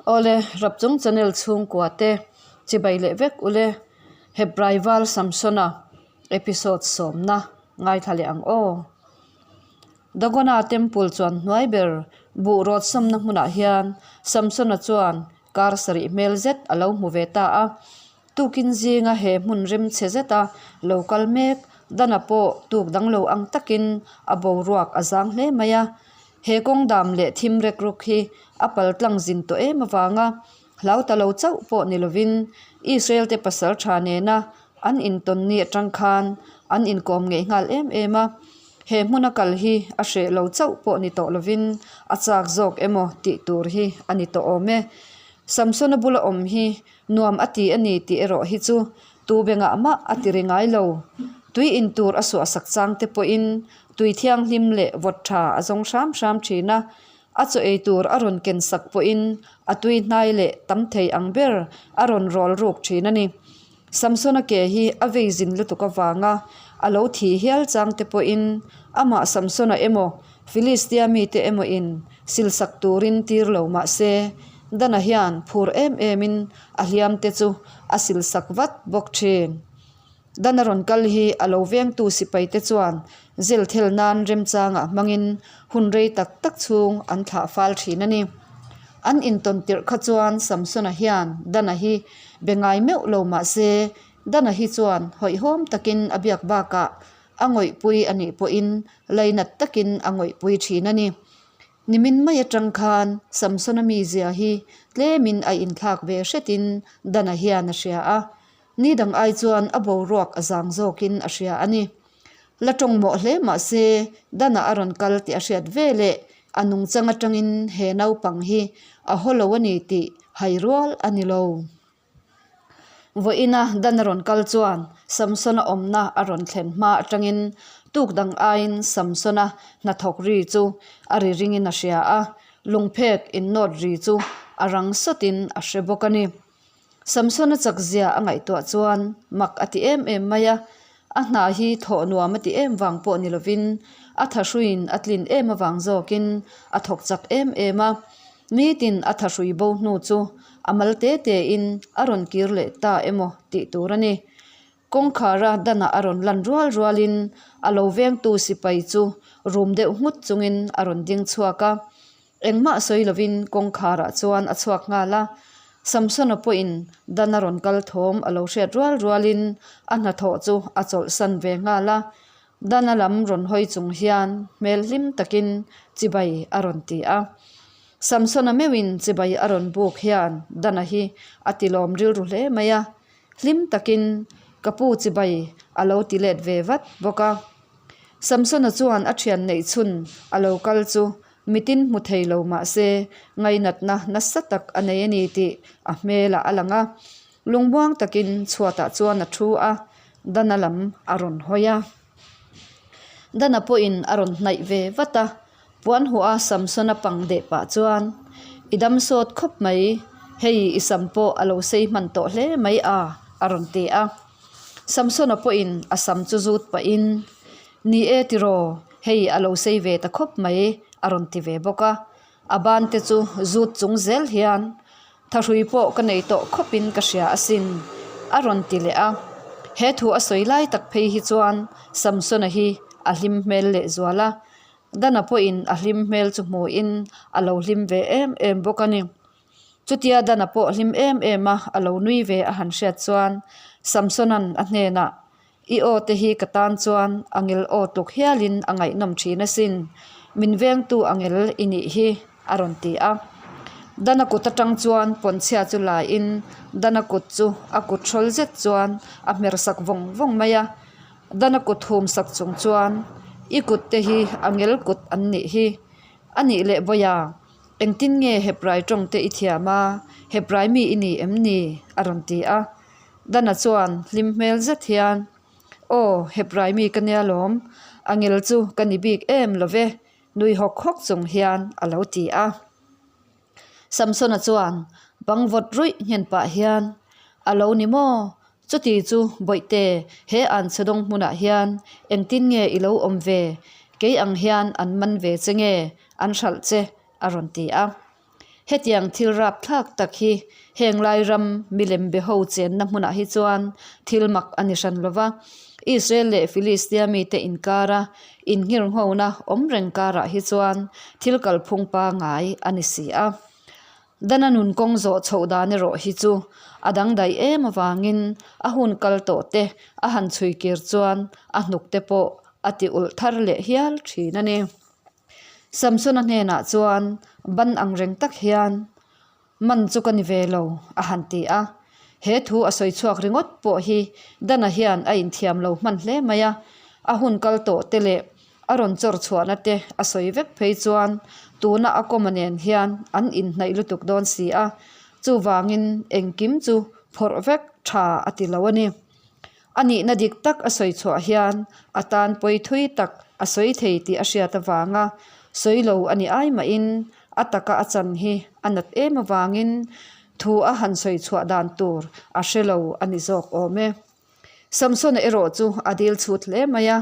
Awle, Rapchung channel chhungkua te chibai leh vek ule Hebrai Val Samsona episode sawmna ngaithla leh ang aw. Dagona Temple chuan hnuai ber buh rawt sawmna hmunah hian Samsona chuan kar sarih hmel zet a lo hmu ve ta a. Tukin zinga he hmun rem chhe zeta lo kal mek Dana pawh tuk dang lo ang takin a boruak a zang hle mai a. He kawng dam leh thim rek ruk hi a pal tlang zin tawh em avanga hlau ta lo chauh pawh ni lovin Israel te pasal tha nena an intawn ni atang khan an inkawm ngeih nghal em em a. He hmuna kal hi a hreh lo chauh pawh ni tawh lovin a chak zawk emaw tih tur hi a ni tawh awm e. Samsona bula awm hi nuam a ti a ni tih erawh hi chu Tu bengah mah a ti ri ngai lo. Tui in tur a suahsak chang te pawhin tui thianghlim leh vawt tha a zawng hram hram thin a. A chaw ei tur a rawn ken sak pawhin a tui hnai leh tam thei ang ber a rawn rawl ruk thin a ni. Samsona ke hi a vei zin lutuk avanga a lo thi hial chang te pawhin amah Samsona emaw Filistia mite emaw in silsak turin tir lo mah se Dana hian phur em emin a hliam te chu a silsak vat bawk thin. Dana rawn kal hi a lo vengtu sipai te chuan zel thel nan remchangah hmangin hun rei tak tak chhung an thlah fal thin a ni. An intawn tirh kha chuan Samsona hian Dana hi be ngai meuh lo mah se Dana hi chuan hawihhawm takin a biak bakah a ngawihpui a nih pawhin lainat takin a ngawihpui thin a ni. Nimin mai atang khan Samsona mizia hi tlemin a inthlak ve hretin Dana hian a hria a, ni dang ai chuan a boruak a zang zawkin a hria a ni. La tawng mawh hle mah se Dana a rawn kal tih a hriat ve leh a nungchang atangin he naupang hi a haw lo a ni tih hai rual a ni lo. Vawiina Dan a rawn kal chuan Samsona awmna a rawn thlen hma atangin tuk dang aiin Samsona hnathawk ri chu a ri ringin a hria a, lungphek innawt ri chu a rang sawtin a hre bawk a ni. Samsona chakzia a ngaihtuah chuan mak a ti em em mai a, a hna hi thawh nuam a ti em vang pawh ni lovin a thahruiin a tlin em avang zawkin a thawk chak em em a. Nitin a thahrui bo hnu chu a mal te te in a rawn kir leh ta emaw tih tur a ni. Kawngkhara danah a rawn lan rual rual in a lo vengtu sipai chu rum deuh nghut chungin a rawn ding chhuak a. Engmah sawi lovin kawngkharah chuan a chhuak nghal a. Samsona pawhin dan a rawn kal thawm a lo hriat rual rual in a hnathawh chu a chawlhsan ve nghal a. Dana lam rawn hawi chung hian hmel hlim takin chibai a rawn ti a. Samsona meuhin chibai a rawn buk hian Dana hi a ti lawm rilru hle mai a, hlim takin ka pu chibai a lo ti let ve vat bawk a. Samsona chuan a thian neih chhun a lo kal chu mitin hmu thei lo mah se ngainatna nasa tak a nei a ni tih a hmelah a lang a. Lungmuang takin chhuatah chuan a thu a, Dana lam a rawn hawi a. Dana pawhin a rawn hnaih ve vat a, puan huah a Samsona pang deh pah chuan, I dam sawt khawp mai, hei i sam pawh a lo sei hman tawh hle mai a, a rawn ti a. Samsona pawhin a sam chu zut pahin, Ni e tiraw, hei a lo sei ve ta khawp mai, a rawn ti ve bawk a. A ban te chu zut chung zel hian thahrui pawh ka nei tawh khawpin ka hria asin, a rawn ti leh a. He thu a sawi lai tak phei hi chuan Samsona hi a hlim hmel leh zual a, Dana pawhin a hlim hmel chu hmuhin a lo hlim ve em em bawk a ni. Chutia Dana pawh hlim em em a a lo nui ve a han hriat chuan Samsona'n a hnenah I aw te hi ka tan chuan angel aw tluk hialin a ngaihnawm thin asin, min vengtu angel i nih hi, a rawn ti a. Dana kut atang chuan pawnchhia chu laiin Dana kut chu a kut hrawl zet chuan a hmer sak vawng vawng mai a. Dana kut hum sak chung chuan, I kut te hi angel kut an nih hi, a nih leh vawiah engtin nge Hebrai tawng te i thiam a, Hebrai mi i ni em ni? a rawn ti a. Dana chuan hlim hmel zet hian, Aw, Hebrai mi ka nia lawm, a ngel chu ka ni bik em lo ve, nui hawk hawk chung hian a lo ti a. Samsona chuan bang vawt ruih nghen pah hian, A lo ni maw? Chuti chu Bawihte, he an chhedawng hmunah hian engtin nge i lo awm ve? Kei ang hian an man ve che nge an hralh che? a rawn ti a. Hetiang thil rapthlak tak hi heng lai ram milem be ho chenna hmunah hi chuan thil mak a ni hran lo va. Israel leh Filistia mite inkara innghirnghona awm reng karah hi chuan thil kalphung pangai a ni si a. Dana nun kawng zawh chhoh dan erawh hi chu a dangdai em avangin a hun kal tawh te a han chhui kir chuan a hnuk te pawh a ti ulh thar leh hial thin a ni. Samsona hnenah chuan ban ang reng tak hian man chu ka ni ve lo a han ti a. He thu a sawi chhuak ringawt pawh hi Dana hian a inthiam lo hman hle mai a, a hun kal tawh te leh a rawn chawr chhuahna te a sawi vek phei chuan tuna a kawma nen hian an inhnaih lutuk dawn si a, chuvangin engkim chu phawrh vek tha a ti lo a ni. A nihna dik tak a sawi chhuah hian a tan pawi thui tak a sawi thei tih a hriat avanga sawi lo a ni ai mahin a taka a chan hi a nat em avangin thu a han sawi chhuah dan tur a hre lo a ni zawk awm e. Samsona erawh chu a dil chhut hle mai a,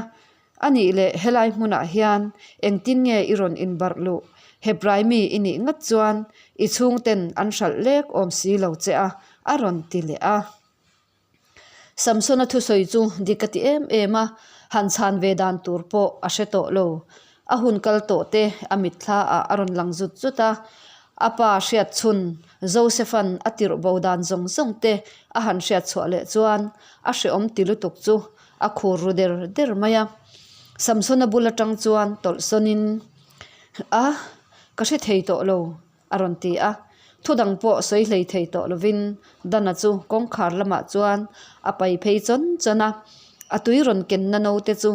A nih leh helai hmunah hian engtin nge i rawn inbarh luh? Hebrai mi i nih ngat chuan i chhungten an hralh lek awm si lo che a, a rawn ti leh a. Samsona thusawi chu dik a ti em em a, han chhan ve dan tur pawh a hre tawh lo. A hun kal tawh te a mitthla ah a rawn lang zut zut a, a pa hriat chhun Joseph-a'n a tirh bo dan zawng zawng te a han hriat chhuah leh chuan a hreawm ti lutuk chu a khur ru der der mai a. Samsona bul atang chuan tawlh sawnin, A, ka hre thei tawh lo, a rawn ti a. Thu dang pawh sawi hlei thei tawh lovin Dana chu kawngkhar lamah chuan a pai phei chawn chawn a, a tui rawn kenna naute chu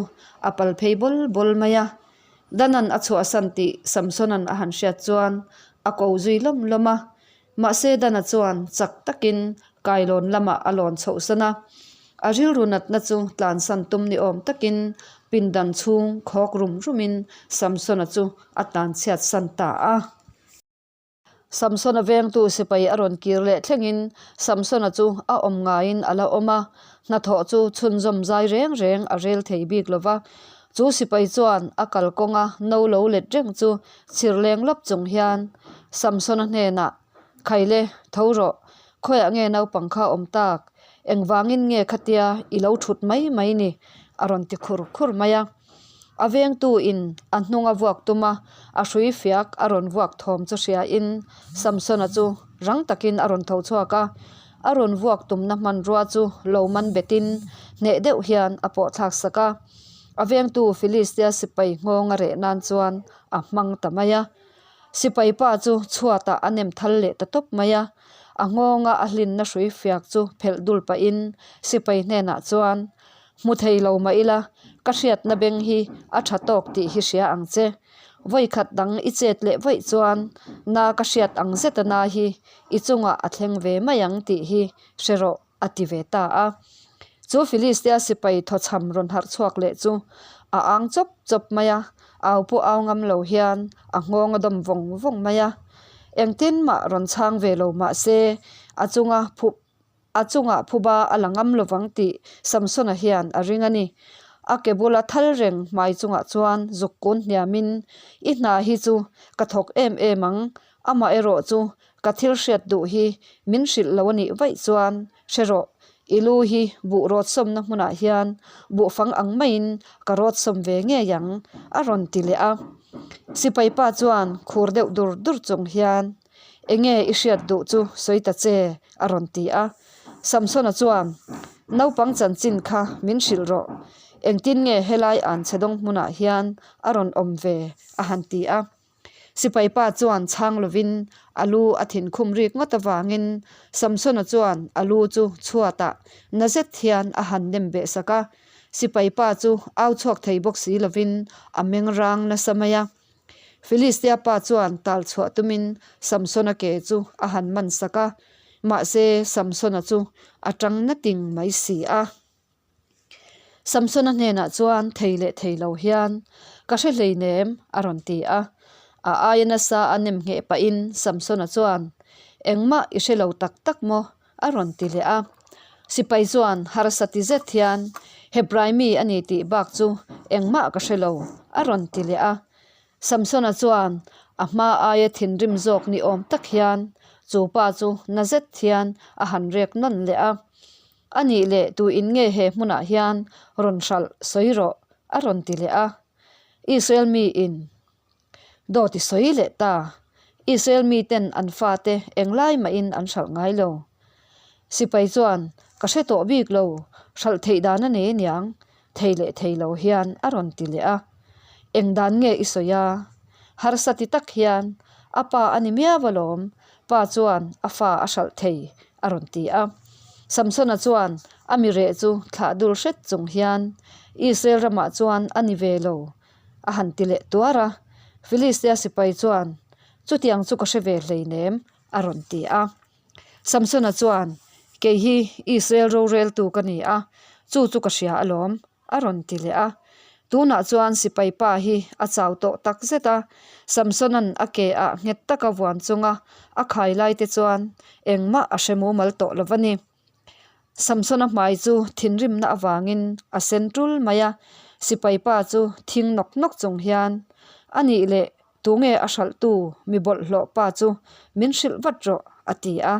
a pal phei bawl bawl mai a. Dana'n a chhuahsan tih Samsona'n a han hriat chuan a ko zui lawm lawm a. Mahse Dana chuan chak takin kailawn lamah a lawn chhohsan a. A rilru natna chu tlansan tum ni awm takin pindan chhung khawk rum rumin Samsona chu a tlanchhiat san ta a. Samsona vengtu sipai a rawn kir leh thlengin Samsona chu a awm ngaiin a la awm a, hnathawh chu chhunzawm zai reng reng a rel thei bik lo va. Chu sipai chuan a kalkawnga no lo let reng chu chhir leng lawp chung hian Samsona hnenah, Khaile, tho rawh, khawiah nge naupang kha awm tak? Engvangin nge khatia i lo thut mai mai ni? a rawn ti khur khur mai a. A vengtu in a hnung a vuak tum a, a hrui fiak a rawn vuak thawm chu hria in Samsona chu rang takin a rawn tho chhuak a, a rawn vuak tumna hmanrua chu lo man bet in hneh deuh hian a pawh thlak sak a. A vengtu Filistia sipai nghawng a reh nan chuan a hmang ta mai a. Sipai pa chu chhuatah a nem thal leh ta tawp mai a, a nghawnga a hlinna hrui fiak chu phelh dul pahin sipai hnenah chuan, Hmu thei lo mah ila, ka hriatna beng hi a tha tawk tih hi hria ang che. Vawikhat dang i chet leh vaih chuan na ka hriat ang zeta na hi i chungah a thleng ve mai ang tih hi hre rawh. a ti ve ta a. Chu Filistia sipai thawchham rawn harh chhuak leh chu a ang chawp chawp mai a, au pawh au ngam lo hian a nghawng a dawm vawng vawng mai a. Engtin mah rawn chhang ve lo mah se a chunga phu a chungah phuba a la ngam lovang tih Samsona hian a ring a ni. A ke bula thal reng hmai chungah chuan zuk kun hniamin, I hna hi chu ka thawk em em ang, amaherawh chu Ka thil hriat duh hi min hrilh lo a nih vaih chuan hre rawh, i lu hi buh rawt sawmna hmunah hian buhfang ang maiin ka rawt sawm ve ngei ang, a rawn ti leh a. Sipai pa chuan khur deuh dur dur chung hian, Enge i hriat duh chu sawi ta che, a rawn ti a. Samsona chuan, Naupang chanchin kha min hrilh rawh, engtin nge helai anchhedawng hmunah hian a rawn awm ve, a han ti a. Sipai pa chuan chhang lovin a lu a thin khum rik ngawt avangin Samsona chuan a lu chu chhuatah na zet hian a han nem beh sak a. Sipai pa chu au chhuak thei bawk si lovin a meng rang nasa mai a. Filistia pa chuan tal chhuah tumin Samsona ke chu a han man sak a, mahse Samsona chu a tang na ting mai si a. Samsona hnenah chuan thei leh thei lo hian, Ka hre hleinem, a rawn ti a. A aia nasa a nem ngheh pahin Samsona chuan, Engmah i hre lo tak tak maw? a rawn ti leh a. Sipai chuan harsa ti zet hian, Hebrai mi a ni tih bak chu engmah ka hre lo, a rawn ti leh a. Samsona chuan a hma aia thinrim zawk ni awm tak hian chu pa chu na zet hian a han rek nawn leh a. A nih leh tuin nge he hmunah hian rawn hralh sawi rawh a rawn ti leh a. Israel miin Dawt i sawi leh ta. Israel miten an fate englai mahin an hralh ngai lo. Sipai chuan, Ka hre tawh bik lo, hralh theih dan a nei aniang, thei leh thei lo hian a rawn ti leh a. Eng dan nge i sawi a? Harsa ti tak hian, A pa a ni miau alawm, pa chuan a fa a hralh thei, a rawn ti a. Samsona chuan a mi reh chu thlah dul hret chung hian, Israel ramah chuan a ni ve lo, A han ti leh tuar a, Filistia sipai chuan, Chutiang chu ka hre ve hleinem, a rawn ti a. Samsona chuan, Kei hi Israel roreltu ka ni a, chu chu ka hria alawm, a rawn ti leh a. Tunah chuan sipai pa hi a chau tawh tak zet a, Samsona'n a ke ah nghet taka vuan chunga a khai lai te chuan engmah a hre mumal tawh lo va ni. Samsona hmai chu thinrimna avangin a sen tul mai a, sipai pa chu thing nawk nawk chung hian, A nih leh tunge a hralhtu mi bawlhhlawh pa chu min hrilh vat rawh, a ti a.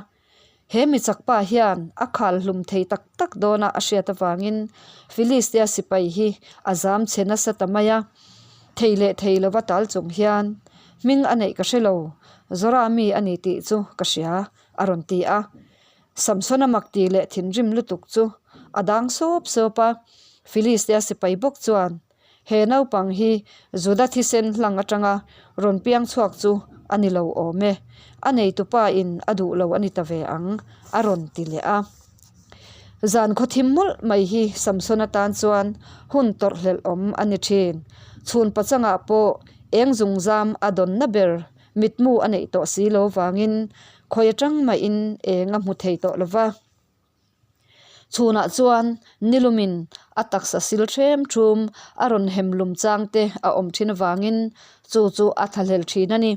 He mi chak pa hian a khal hlum thei tak tak dawna a hriat avangin Filistia sipai hi a zam chhe nasa ta mai a. Thei leh thei lova tal chung hian, Hming a neih ka hre lo, Zora mi a ni tih chu ka hria, a rawn ti a. Samsona mak tih leh thinrim lutuk chu a dang sawp sawp a, Filistia sipai bawk chuan, He naupang hi Juda thisen hlang atanga rawn piang chhuak chu a ni lo awm e, a neitupa in a duh lo a ni ta ve ang, a rawn ti leh a. Zan khawthim mawlh mai hi Samsona tan chuan hun tawrhhlelh awm a ni thin. Chhun pachangah pawh eng zungzam a dawnna ber Mitmu a neih tawh si lo vangin khawi atang mahin eng a hmu thei tawh lo va. Chhunah chuan nilumin a taksa sil hrem thum a rawn hem lum chang te a awm thin avangin chu chu a thlahlel thin a ni.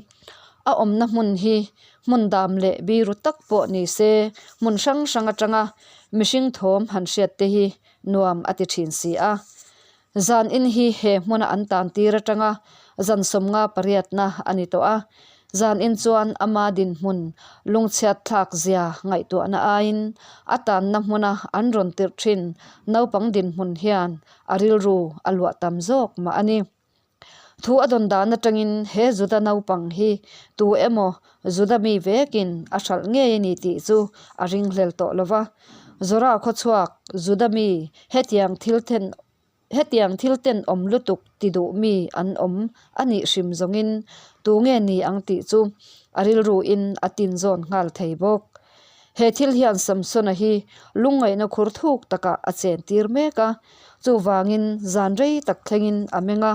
A awmna hmun hi hmun dam leh biru tak pawh ni se hmun hrang hrang atanga mihring thawm han hriat te hi nuam a ti thin si a. Zan in hi he hmuna an tan tir atanga zan sawmnga pariatna a ni tawh a, zan in chuan ama dinhmun lungchhiat thlak zia ngaihtuahna aiin a tanna hmuna an rawn tirh thin naupang dinhmun hian a rilru a luah tam zawk mah a ni. Thu a dawn dan atangin he Juda naupang hi tu emaw Juda mi vekin a hralh ngei a ni tih chu a ringhlel tawh lo va. Zora khawchhuak Juda mi hetiang thil then hetiang thil tenawm lutuk ti duh mi an awm a nih hrim zawngin tu nge ni ang tih chu a rilruin a tinzawn nghal thei bawk. He thil hian Samsona hi lungngaihna khur thuk takah a chen tir mek a, chuvangin zan rei tak thlengin a meng a,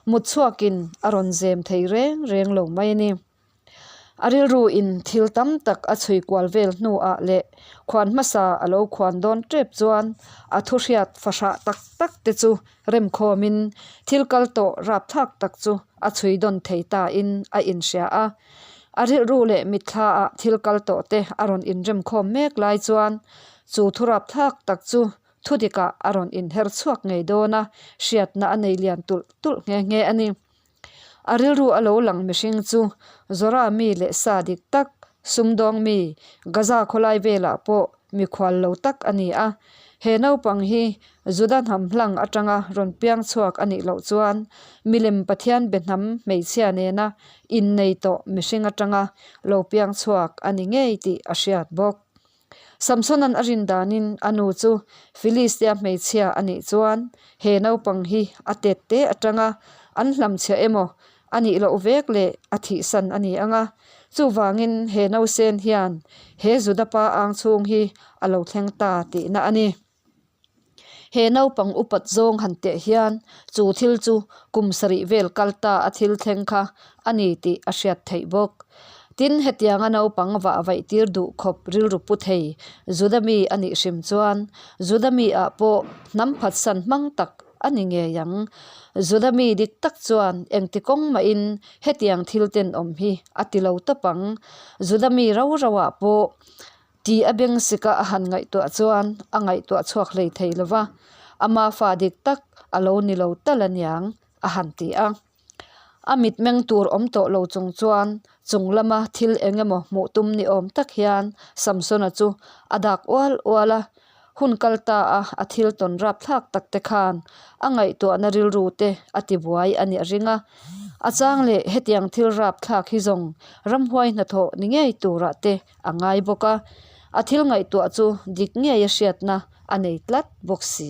mut chhuakin a rawn zem thei reng reng lo mai a ni. A rilru in thil tam tak a chhui kual vel hnuah leh khuan hmasa a lo khuan dawn tep chuan a thu hriat fahrah tak tak te chu remkhawmin thil kal tawh rapthlak tak chu a chhui dawn thei ta in a inhria a. A rilru leh mitthla ah thil kal tawh te a rawn inremkhawm mek lai chuan chu thu rapthlak tak chu thudikah a rawn inher chhuak ngei dawn a, hriatna a nei lian tulh tulh nghe nghe a ni. A rilru a lo lang mihring chu Zora mi leh sa dik tak, sumdawng mi, Gaza khawlai velah pawh mikhual lo tak a ni a. He naupang hi Juda hnam hlang atanga rawn piang chhuak a nih loh chuan milem Pathian be hnam hmeichhia nena innei tawh mihring atanga lo piang chhuak a ni ngei tih a hriat bawk. Samsona'n a rin danin a nu chu Filistia hmeichhia a nih chuan he naupang hi a tet te atanga an hlamchhiah emaw a nih loh vek leh a thihsan a ni ang a. Chuvangin he nausen hian he Juda pa ang chhung hi a lo thleng ta tihna a ni. He naupang upat zawng han teh hian chu thil chu kum sarih vel kal ta a thil thleng kha a ni tih a hriat theih bawk. Tin, hetianga naupang vah vaih tir duh khawp rilru pu thei Juda mi a nih hrim chuan Juda mi ah pawh hnam phatsan hmang tak a ni ngei ang. Juda mi dik tak chuan engti kawng mahin hetiang thil tenawm hi a ti lo tawp ang. Juda mi rau rau ah pawh Tih a beng sika a han ngaihtuah chuan a ngaihtuah chhuak hlei thei lo va, ama fa dik tak a lo ni lo tal aniang, a han ti a. A mitmeng tur awm tawh lo chung chuan chung lama thil eng emaw hmuh tum ni awm tak hian Samsona chu a dak ual ual a. Hun kal ta a a thil tawn rap thlak tak te khan a ngaihtuahna rilru te a ti buai a nih a ring a. A chang leh hetiang thil rap thlak hi zawng ramhuai hnathawh ni ngei turah te a ngai bawk a. A thil ngaihtuah chu dik ngei a hriatna a nei tlat bawk si.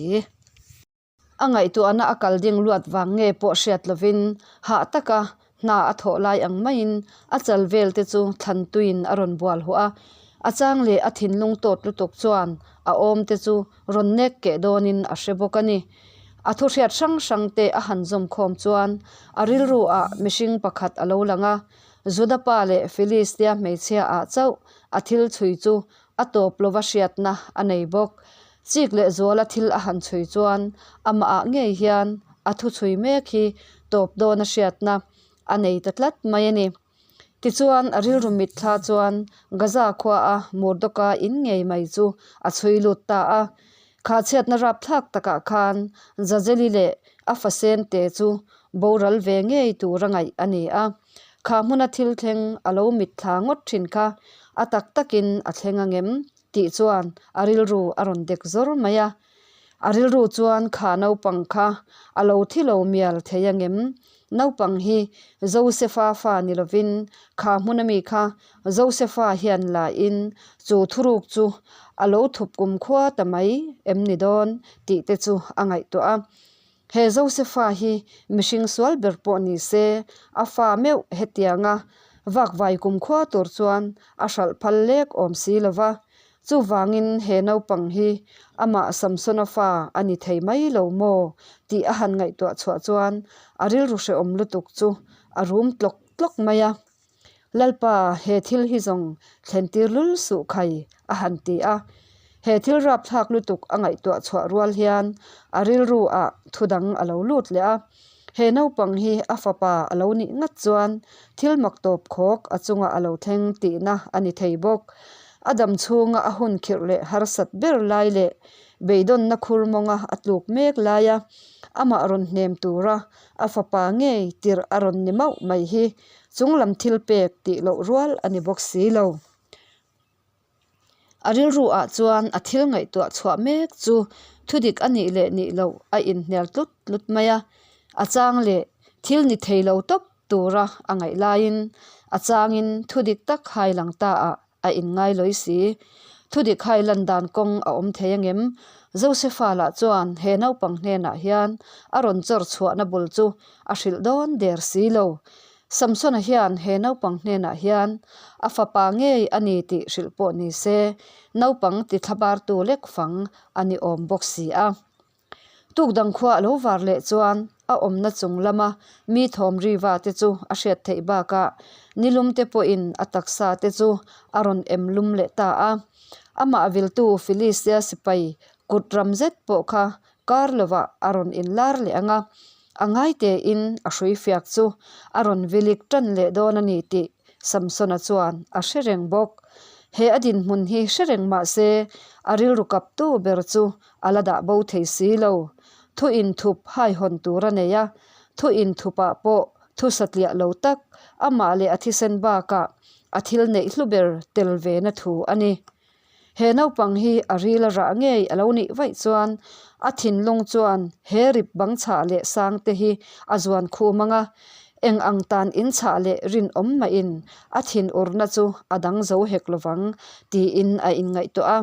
A ngaihtuahna a kal ding luat vang nge pawh hriat lovin hah taka hna a thawh lai ang maiin a chal vel te chu thlan tuiin a rawn bual huah a. A chang leh a thinlung tawt lutuk chuan a awm te chu rawn nek keh dawnin a hre bawk a ni. A thu hriat hrang hrang te a han zawm khawm chuan a rilru ah mihring pakhat a lo lang a, Juda pa leh Filistia hmeichhia ah chauh a thil chhui chu a tawp lova hriatna a nei bawk. Chik leh zuala thil a han chhui chuan amahah ngei hian a thu chhui mek hi tawp dawna hriatna a nei ta tlat mai a ni. Tichuan a rilru mitthla chuan Gaza khuaa Murdoka in ngei mai chu a chhui lut ta a. Kha chhiatna rapthlak takah khan Jazeli leh a fasen te chu boral ve ngei tura ngaih a ni a. Kha hmuna thil thleng a lo mitthla ngawt thin kha a tak takin a thleng angem tih chuan a rilru a rawn dek zawr mai a. A rilru chuan kha naupang kha a lo thi lo mial thei angem? Naupang hi Josefa fa ni lovin kha hmuna mi kha Josefa hian la in chu thuruk chu a lo thup kum khua ta mai em ni dawn tih te chu a ngaihtuah a. He Josefa hi mihring sual ber pawh ni se, a fa meuh hetianga vakvai kumkhua tur chuan a hralh phal lek awm si lo va. Chuvangin he naupang hi amah Samsona fa a ni thei mai lo maw tih a han ngaihtuah chhuah chuan a rilru hrehawm lutuk chu a rum tlawk tlawk mai a. Lalpa, he thil hi zawng thlentir lul suh khai, a han ti a. He thil rapthlak lutuk a ngaihtuah chhuah rual hian a rilru ah thu dang a lo lut leh a. He naupang hi a fapa a lo nih ngat chuan thil mak tawp khawk a chungah a lo thleng tihna a ni thei bawk. A dam chhunga a hun khirh leh harsat ber lai leh beidawnna khur mawnga a tluk mek laia amah rawn hnem tura a fapa ngei tirh a rawn ni mauh mai hi Chunglam thil pek tih loh rual a ni bawk si lo. A rilru ah chuan a thil ngaihtuah chhuah mek chu thudik a nih leh nih loh a inhnial tlut tlut mai a. A chang leh thil ni thei lo tawp tura a ngaih laiin a changin thudik tak hai lang ta ah a inngai lawi si. Thudik hai lan dan kawng a awm thei angem? Josefa lah chuan he naupang hnenah hian a rawn chawr chhuahna bul chu a hrilh dawn der si lo. Samsona hian he naupang hnenah hian a fapa ngei a ni tih hrilh pawh ni se, naupang tithlabartu lek fang a ni awm bawk si a. Tuk dang khua a lo var leh chuan a awmna chung lama mi thawm riva te chu a hriat theih bakah nilum te pawhin a taksa te chu a rawn em lum leh ta a. Amah viltu Philistia sipai kut ram zet pawh kha kar lovah a rawn inlar leh ang a, a ngaitein a hrui fiak chu a rawn vilik tan leh dawn a ni tih Samsona chuan a hre reng bawk. He a dinhmun hi hre reng mah se a rilru kaptu ber chu a la dah bo thei si lo. Thu inthup haihawn tur a nei a, thu inthupah pawh thu satliah lo tak amah leh a thisen bakah a thil neih hlu ber tel ve na thu a ni. He naupang hi a ril a rah ngei a lo nih vaih chuan a thinlung chuan he rip bang chhah leh sang te hi a zuan khum ang a, eng ang tan inchhah leh rinawm mahin a thinurna chu a dang zo hek lovang tiin a inngaihtuah a.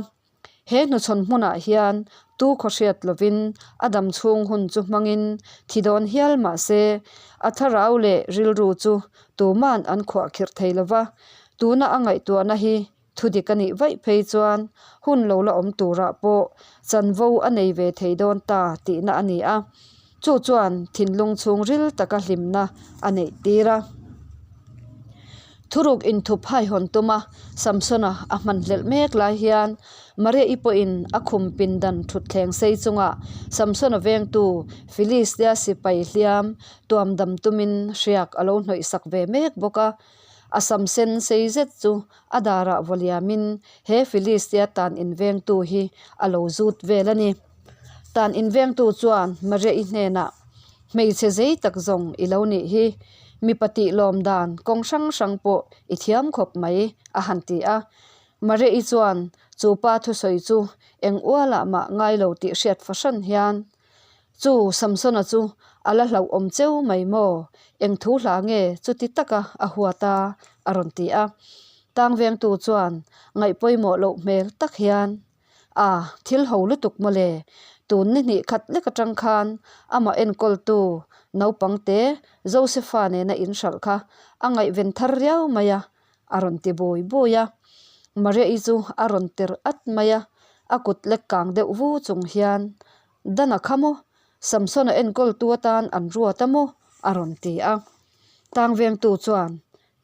He hnuchhawn hmunah hian tu khaw hriat lovin a dam chhung hun chu hmangin thi dawn hial mah se, a thlarau leh rilru chu tuman an khuahkhirh thei lo va, tuna a ngaihtuahna hi Thudik a nih vaih phei chuan hun lo la awm turah pawh chanvo a nei ve thei dawn ta tihna a ni a, chu chuan thinlung chhungril taka hlimna a neih tir a. Thuruk inthup haihawn tuma Samsona a hmanhlelh mek lai hian Maria-i pawhin a khum pindan thutthleng sei chungah Samsona vengtu Philistia sipai hliam tuam dam tumin hriak a lo hnawihsak ve mek bawk a. A sam sen sei zet chu a darah vaw liamin he Philistia tan invengtu hi a lo zut vel a ni. Tan invengtu chuan Maria-i hnenah, Hmeichhe zei tak zawng i lo nih hi. Mipa tih lawm dan kawng hrang hrang pawh i thiam khawp mai, a han ti a. Maria-i chuan chu pa thusawi chu eng ualah mah ngai lo tih hriat fahran hian, Chu Samsona chu a la hlauhawm cheu mai maw? Eng thu hla nge chuti taka a huat a? a rawn ti a. Tang vengtu chuan ngaih pawimawh loh hmel tak hian, A, thil ho lutuk mawle, tun ni hnih khat lek atang khan amah enkawltu naupang te Josefa nena inhralh kha a ngaihven thar riau mai a, a rawn ti bui bui a. Maria-i chu a rawn tir at mai a, a kut lek kang deuh vu chung hian, Dana kha maw? Samsona enkawltu atan an ruat a maw? a rawn ti a. Tang vengtu chuan,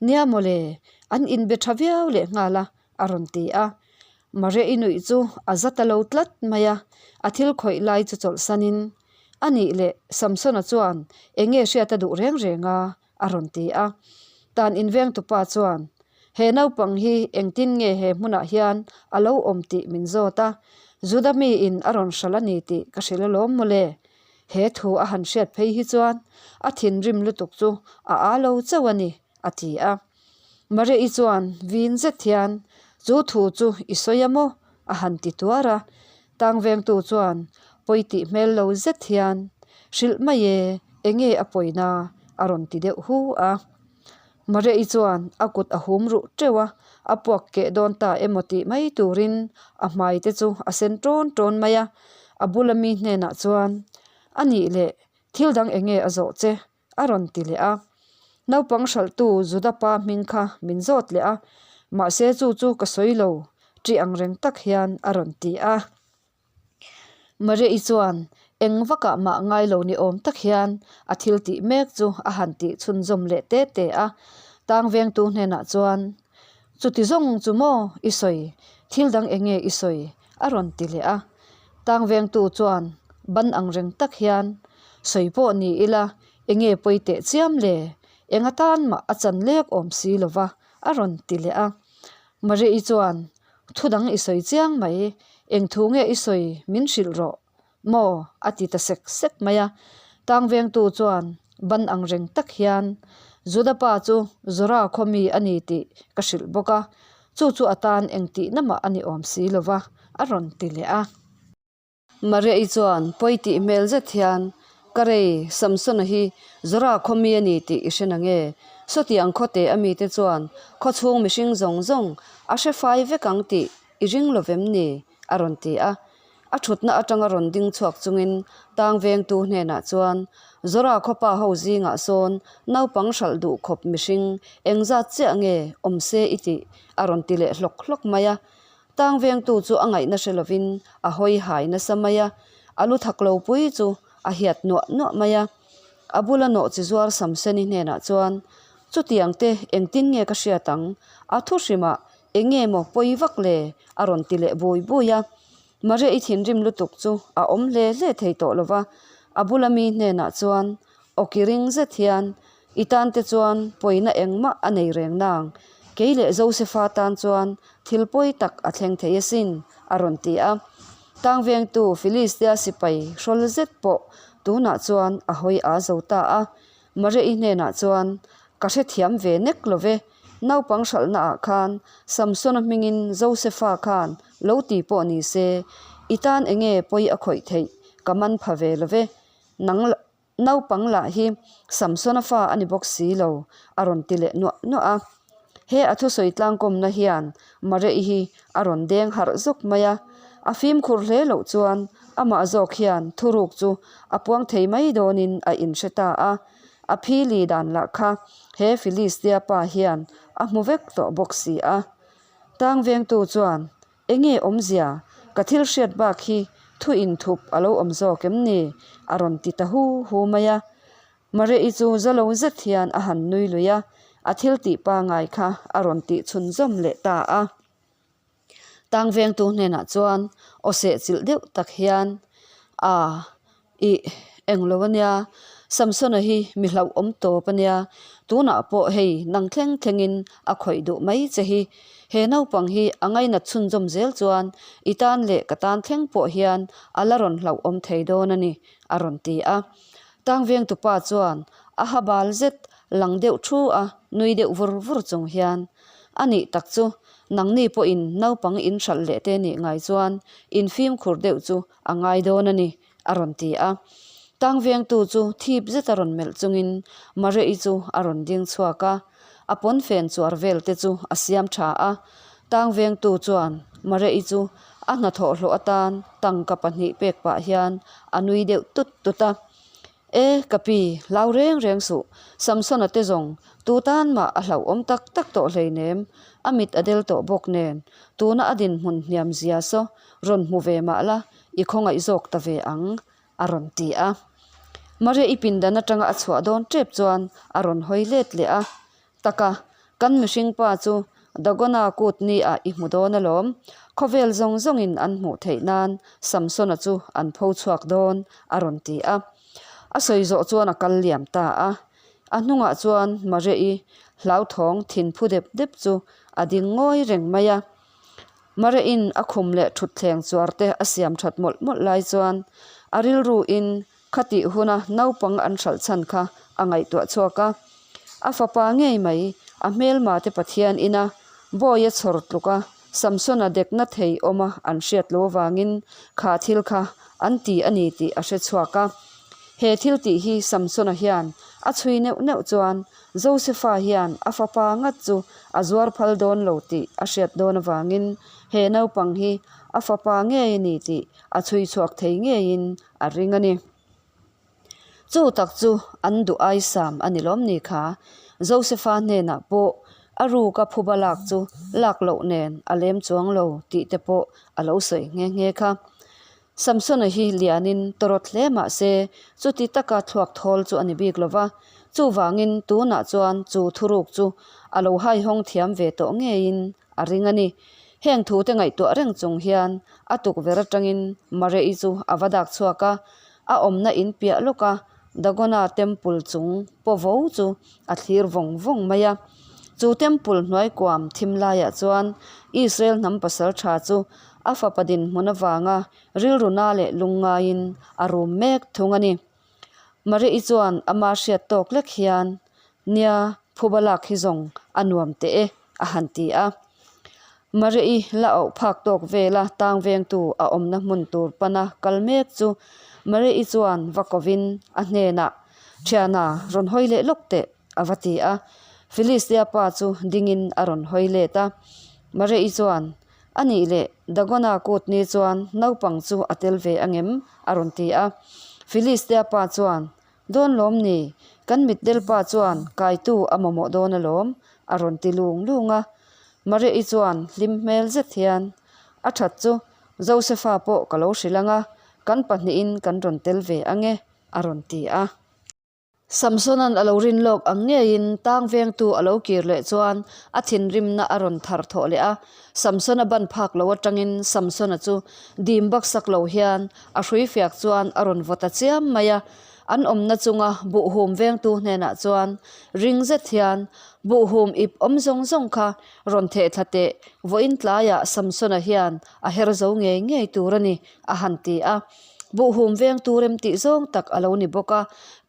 Nia mawle, an inbe tha viau leh nghal a, a rawn ti a. Maria-i nuih chu a za ta lo tlat mai a, a thil khawih lai chu chawlhsanin, A nih leh, Samsona chuan eng nge hriat a duh reng reng a? a rawn ti a. Tan invengtupa chuan, He naupang hi engtin nge he hmunah hian a lo awm tih min zawt a, Juda miin a rawn hralh a ni tih ka hrilh alawm mawle. He thu a han hriat phei hi chuan a thinrim lutuk chu a â lo chauh a ni, a ti a. Maria-i chuan vin zet hian, Chu thu chu i sawi a maw? a han ti tuar a. Tang vengtu chuan pawi tih hmel lo zet hian, Hrilh mai e, enge a pawina? a rawn ti deuh hu a. Maria-i chuan a kut a hum ruh teuh a, a puak keh dawn ta emaw tih mai turin a hmai te chu a sen tawn tawn mai a. A bula mi hnenah chuan, A nih leh, thil dang enge a zawh che? a rawn ti leh a. Naupang hralhtu Juda pa hming kha min zawt leh a, mahse chu chu ka sawi lo, ṭih ang reng tak hian a rawn ti a. Maria-i chuan eng vakah mah ngai lo ni awm tak hian a thil tih mek chu a han tih chhunzawm leh te te a. Tang vengtu hnenah chuan, Chuti zawng chu maw i sawi, thil dang eng nge i sawi? a rawn ti leh a. Tang vengtu chuan ban ang reng tak hian, Sawi pawh ni ila, eng nge pawi teh chiam le? Eng atan mah a chan lek awm si lo va, a rawn ti leh a. Maria-i chuan, Thu dang i sawi chiang mai, eng thu nge i sawi min hrilh rawh maw? a ti ta sek sek mai a. Tang vengtu chuan ban ang reng tak hian, Juda pa chu Zora khaw mi a ni tih ka hrilh bawk a, chu chu a tan eng tihna mah a ni awm si lo va, a rawn ti leh a. Maria-i chuan pawi tih hmel zet hian, Ka rei, Samsona hi Zora khaw mi a ni tih i hre nange? Sawtiang khawte a mite chuan khawchhung mihring zawng zawng a hre fai vek ang tih i ring lo vem ni? a rawn ti a. A thutna atanga rawn ding chhuak chungin tang vengtu hnenah chuan, Zora khawpa ho zingah sawn naupang hralh duh khawp mihring engzat chiah nge awm se i tih? a rawn ti leh hlawk hlawk mai a. Tang vengtu chu a ngaihna hre lovin a hawi hai nasa mai a, a lu thak lo pui chu a hiat nuah nuah mai a. A bula nawh chi zuar Samseni hnenah chuan, Chutiang te engtin nge ka hriat ang? A thu hrimah eng nge maw pawi vak le? a rawn ti leh bui bui a. Maria-i thinrim lutuk chu a awm hle hle thei tawh lo va, a bula mi hnenah chuan, Awki ring zet hian, I tan te chuan pawina engmah a nei reng nang, kei leh Josefa tan chuan thil pawi tak a thleng thei asin, a rawn ti a. Tang vengtu Filistia sipai hrawl zet pawh tunah chuan a hawi aa zo ta a. Maria-i hnenah chuan, Ka hrethiam ve nek lo ve, naupang hralhnaah khan Samsona hmingin Josefa khan lo ti pawh ni se, i tan enge pawi a khawih theih ka man pha ve lo ve, nang Naupang lah hi Samsona fa a ni bawk si lo, a rawn ti leh nuah nuah a. He a thusawi tlangkawmna hian Maria-i hi a rawn deng harh zawk mai a. A fimkhur hle loh chuan amah zawk hian thuruk chu a puang thei mai dawnin a inhre ta a. A phili dan lah kha he Philistia pa hian a hmu vek tawh bawk si a. Tang vengtu chuan Enge awmzia, ka thil hriat bak hi thu inthup a lo awm zawk em ni? a rawn ti ta hu hu mai a. Maria-i chu za lo zet hian a han nui lui a, a thil tih pangai kha a rawn tih chhunzawm leh ta a. Tang vengtu hnenah chuan aw seh chilh deuh tak hian, Aa. Ih, englo ania, Samsona hi mi hlauhawm tawp ania, tunah pawh hei nang thleng thlengin a khawih duh mai che hi. He naupang hi a ngainat chhunzawm zel chuan i tan leh ka tan thleng pawh hian a la rawn hlauhawm thei dawn a ni, a rawn ti a. Tangvengtupa chuan a ha bal zet. Lang deuh thu a, nui deuh vur vur chung hian, A nih tak chu, nangni pawhin naupang in hralh leh te nih ngai chuan in fimkhur deuh chu a ngai dawn a ni, a rawn ti a. Tang vengtu chu thip zeta rawn melh chungin Maria-i chu a rawn ding chhuak a, a pawnfen chuar vel te chu a siam tha a. Tang vengtu chuan Maria-i chu a hnathawh hlawh atan tangka pahnih pek pah hian a nui deuh tut tut a. E, ka pi, hlau reng reng suh, Samsona te zawng tu tan mah a hlauhawm tak tak tawh hleinem, a mit a del tawh bawk nen, tuna a dinhmun hniam zia saw rawn hmu ve mah la, i khawngaih zawk ta ve ang, a rawn ti a. Maria i pindan atanga a chhuah dawn tep chuan a rawn hawi let leh a, Taka, kan mihring pa chu Dagona kut ni ah i hmu dawn alawm. Khawvel zawng zawngin an hmuh theih nan Samsona chu an pho chhuak dawn, a rawn ti a. A sawi zawh chuan a kal liam ta a. A hnungah chuan Maria-i hlauthawng thin phu dep dep chu a ding ngawi reng mai a. Maria-in a khum leh thutthleng chuar te a siam that mawlh mawlh lai chuan a rilruin Khatih huna naupang an hralh chhan kha a ngaihtuah chhuak a. A fapa ngei mai, a hmelma te Pathian ina bawi a chhawr tluk a, Samsona dekna thei awma an hriat lo avangin kha thil kha an ti a ni tih a hre chhuak a. He thil tih hi Samsona hian a chhui neuh neuh chuan Josefa hian a fapa ngat chu a zuar phal dawn lo tih a hriat dawn avangin he naupang hi a fapa ngei a ni tih a chhui chhuak thei ngeiin a ring a ni. Chu tak chu an duh aisam a ni lawm ni kha. Josefa hnenah pawh a ruka phuba lak chu lak loh nen a lem chuang lo tih te pawh a lo sawi nghe nghe kha. Samsona hi lianin tawrawt hle mah se chuti taka thluak thawl chu a ni bik lo va, chuvangin tunah chuan chu thuruk chu a lo haihawng thiam ve tawh ngeiin a ring a ni. Heng thute ngaihtuah reng chung hian a tukverh atangin Maria-i chu a va dak chhuak a, a awmna in piah lawk a Dagona temple chung paw vo chu a thlir vawng vawng mai a. Chu temple hnuai kuam thim laiah chuan Israel hnam pasal tha chu a fapa dinhmun avanga rilru na leh lungngaiin a rum mek thung a ni. Maria-i chuan ama hriat tawk lek hian, Nia, phuba lak hi zawng a nuam teh e, a han ti a. Maria-i la auh phak tawk vela tang vengtu a awmna hmun tur pana kal mek chu Maria-i chuan va kovin a hnenah, Thiana, rawn hawi leh lawk teh, a va ti a. Filistia pa chu dingin a rawn hawi let a. Maria-i chuan, A nih leh, Dagona kut ni chuan naupang chu a tel ve angem? a rawn ti a. Filistia pa chuan, Dawn lawm ni, kan mitdel pa chuan kaitu a mamawh dawn alawm, a rawn ti lung lung a. Maria-i chuan hlim hmel zet hian, A that chu, Josefa pawh ka lo hrilh ang a, kan pahnihin kan rawn tel ve ang e, a rawn ti a. Samsona'n a lo rin lawk ang ngeiin tang vengtu a lo kir leh chuan a thinrimna a rawn thar thawh leh a. Samsona ban phak lo atangin Samsona chu dim baksak lo hian a hrui fiak chuan a rawn vaw ta chiam mai a. An awmna chunga buhhum vengtu hnenah chuan ring zet hian, Buhhum ip awm zawng zawng kha rawn theh thla teh, vawiin tlaiah Samsona hian a her zo ngei ngei tur a ni, a han ti a. Buhhum vengtu remtih zawng tak a lo ni bawk a,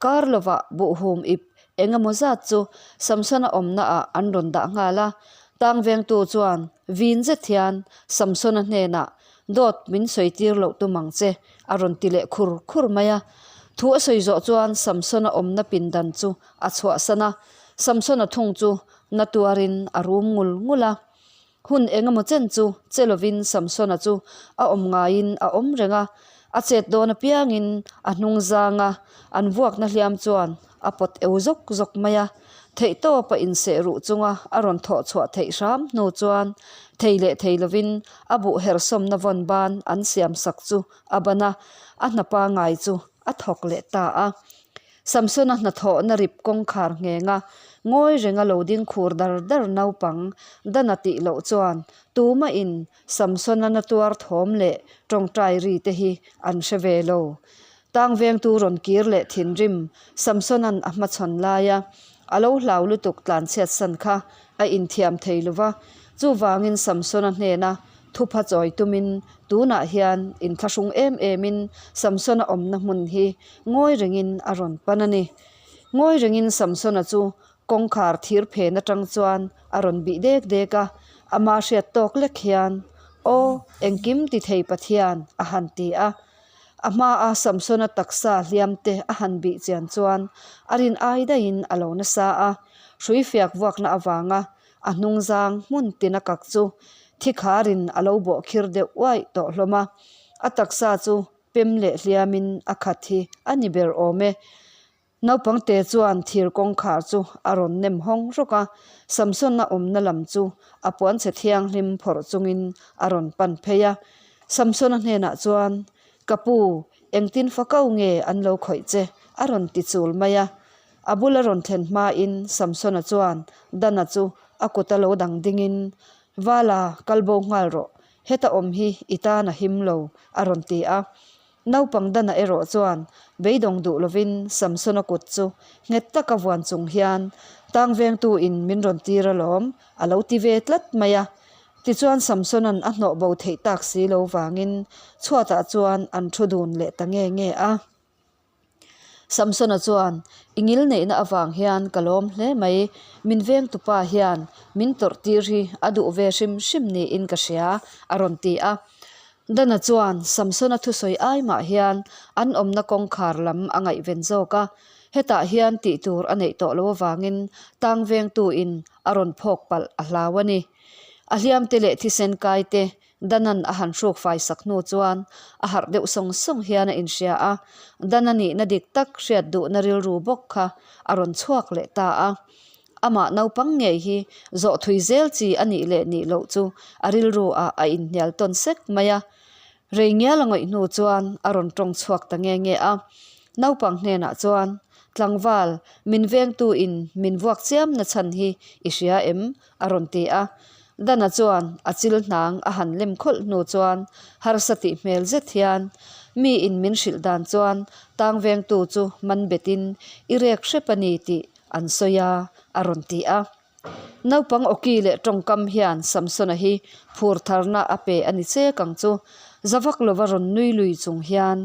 kar lovah buhhum ip eng emaw zat chu Samsona awmnaah an rawn dah nghal a. Tang vengtu chuan vin zet hian Samsona hnenah, Dawt min sawi tir loh tum ang che, a rawn ti leh khur khur mai a. Thu a sawi zawh chuan Samsona awmna pindan chu a chhuahsan a, Samsona thung chu na tuarin a rum ngul ngul a. Hun eng emaw chen chu che lovin Samsona chu a awm ngaiin a awm reng a, a chet dawn apiangin a hnung zanga an vuakna hliam chuan a pawt eu zawk zawk mai a. Theihtawp a inseh ruh chunga a rawn thawh chhuah theih hram hnu chuan thei leh thei lovin a buh hersawmna vawn ban an siam sak chu a ban a, a hna pangai chu a thawk leh ta a. Samsona hnathawhna rip kawngkhar nghenga ngawi renga lo ding khur dar dar naupang dana tih loh chuan tumahin Samsona na tuar thawm leh tawngtai ri te hi an hre ve lo. Tang vengtu rawn kir leh thinrim Samsona'n a hmachhawn laia a lo hlau lutuk tlanchhiat san kha a inthiam thei lova, chuvangin Samsona hnena Thupha chawi tumin tunah hian inthlahrung em emin Samsona awmna hmun hi ngawi rengin a rawn pan a ni. Ngawi rengin Samsona chu Kawngkhar thir phen atang chuan a rawn bih dek dek a, ama hriat tawk lek hian, Aw, engkim ti thei Pathian, a han ti a. A hmaa Samsona taksa hliam te a han bih chian chuan a rin ai daihin a lo nasa a, hrui fiak vuakna avanga a hnungzang hmun tina kak chu thi kharin a lo bawh khir deuh uaih tawh hlawm a, a taksa chu pem leh hliamin a khat hi a ni ber awm e. Naupang te chuan thir kawngkhar chu a rawn nem hawng rawk a, Samsona awmna lam chu a puanchhe thianghlim phawrh chungin a rawn pan phei a. Samsona hnenah chuan, Ka pu, engtin fakau nge an lo khawih che? a rawn ti chul mai a. A bula rawn thlen hmain Samsona chuan Dana chu a kuta lo dang dingin, Vala, kal bo nghal rawh, heta awm hi i tan a him lo, a rawn ti a. Naupang Dana erawh chuan beidawng duh lovin Samsona kut chu nghet taka vuan chung hian, Tang vengtu in min rawn tir alawm, a lo ti ve tlat mai a. Tichuan Samsona'n a hnawh bo theih tak si lo vangin chhuatah chuan an thu dun leh ta nge nge a. Samsona chuan, I ngil neihna avang hian ka lawm hle mai, min vengtupa hian min tawrh tir hi a duh ve hrim hrim niin ka hria, a rawn ti a. Dana chuan Samsona thusawi ai mah hian an awmna kawngkhar lam a ngaihven zawk a, hetah hian tih tur a neih tawh lo avangin tang vengtuin a rawn phawk palh a hlau a ni. A hliamte leh thisen kaite Danan a han hruk fai sak hnu chuan a harh deuh sawng sawng hian a inhria a, Dana nihna dik tak hriat duhna rilru bawk kha a rawn chhuak leh ta a. Amah naupang ngei hi zawh thui zel chi a nih leh nih loh chu a rilru ah a inhnial tawn sek mai a. Rei ngial a ngawih hnu chuan a rawn tawng chhuak ta nge nge a. Naupang hnenah chuan, Tlangval, min vengtu in min vuak chiam na chhan hi i hria em? a rawn ti a. Dana chuan a chil hnang a han lem khawlh hnu chuan harsa tih hmel zet hian, Mi in min hrilh dan chuan tang vengtu chu man betin i rek hrep a ni tih an sawi a, a rawn ti a. Naupang awki leh tawngkam hian Samsona hi phur tharna a pe a ni chek ang chu, za vak lova rawn nui lui chung hian,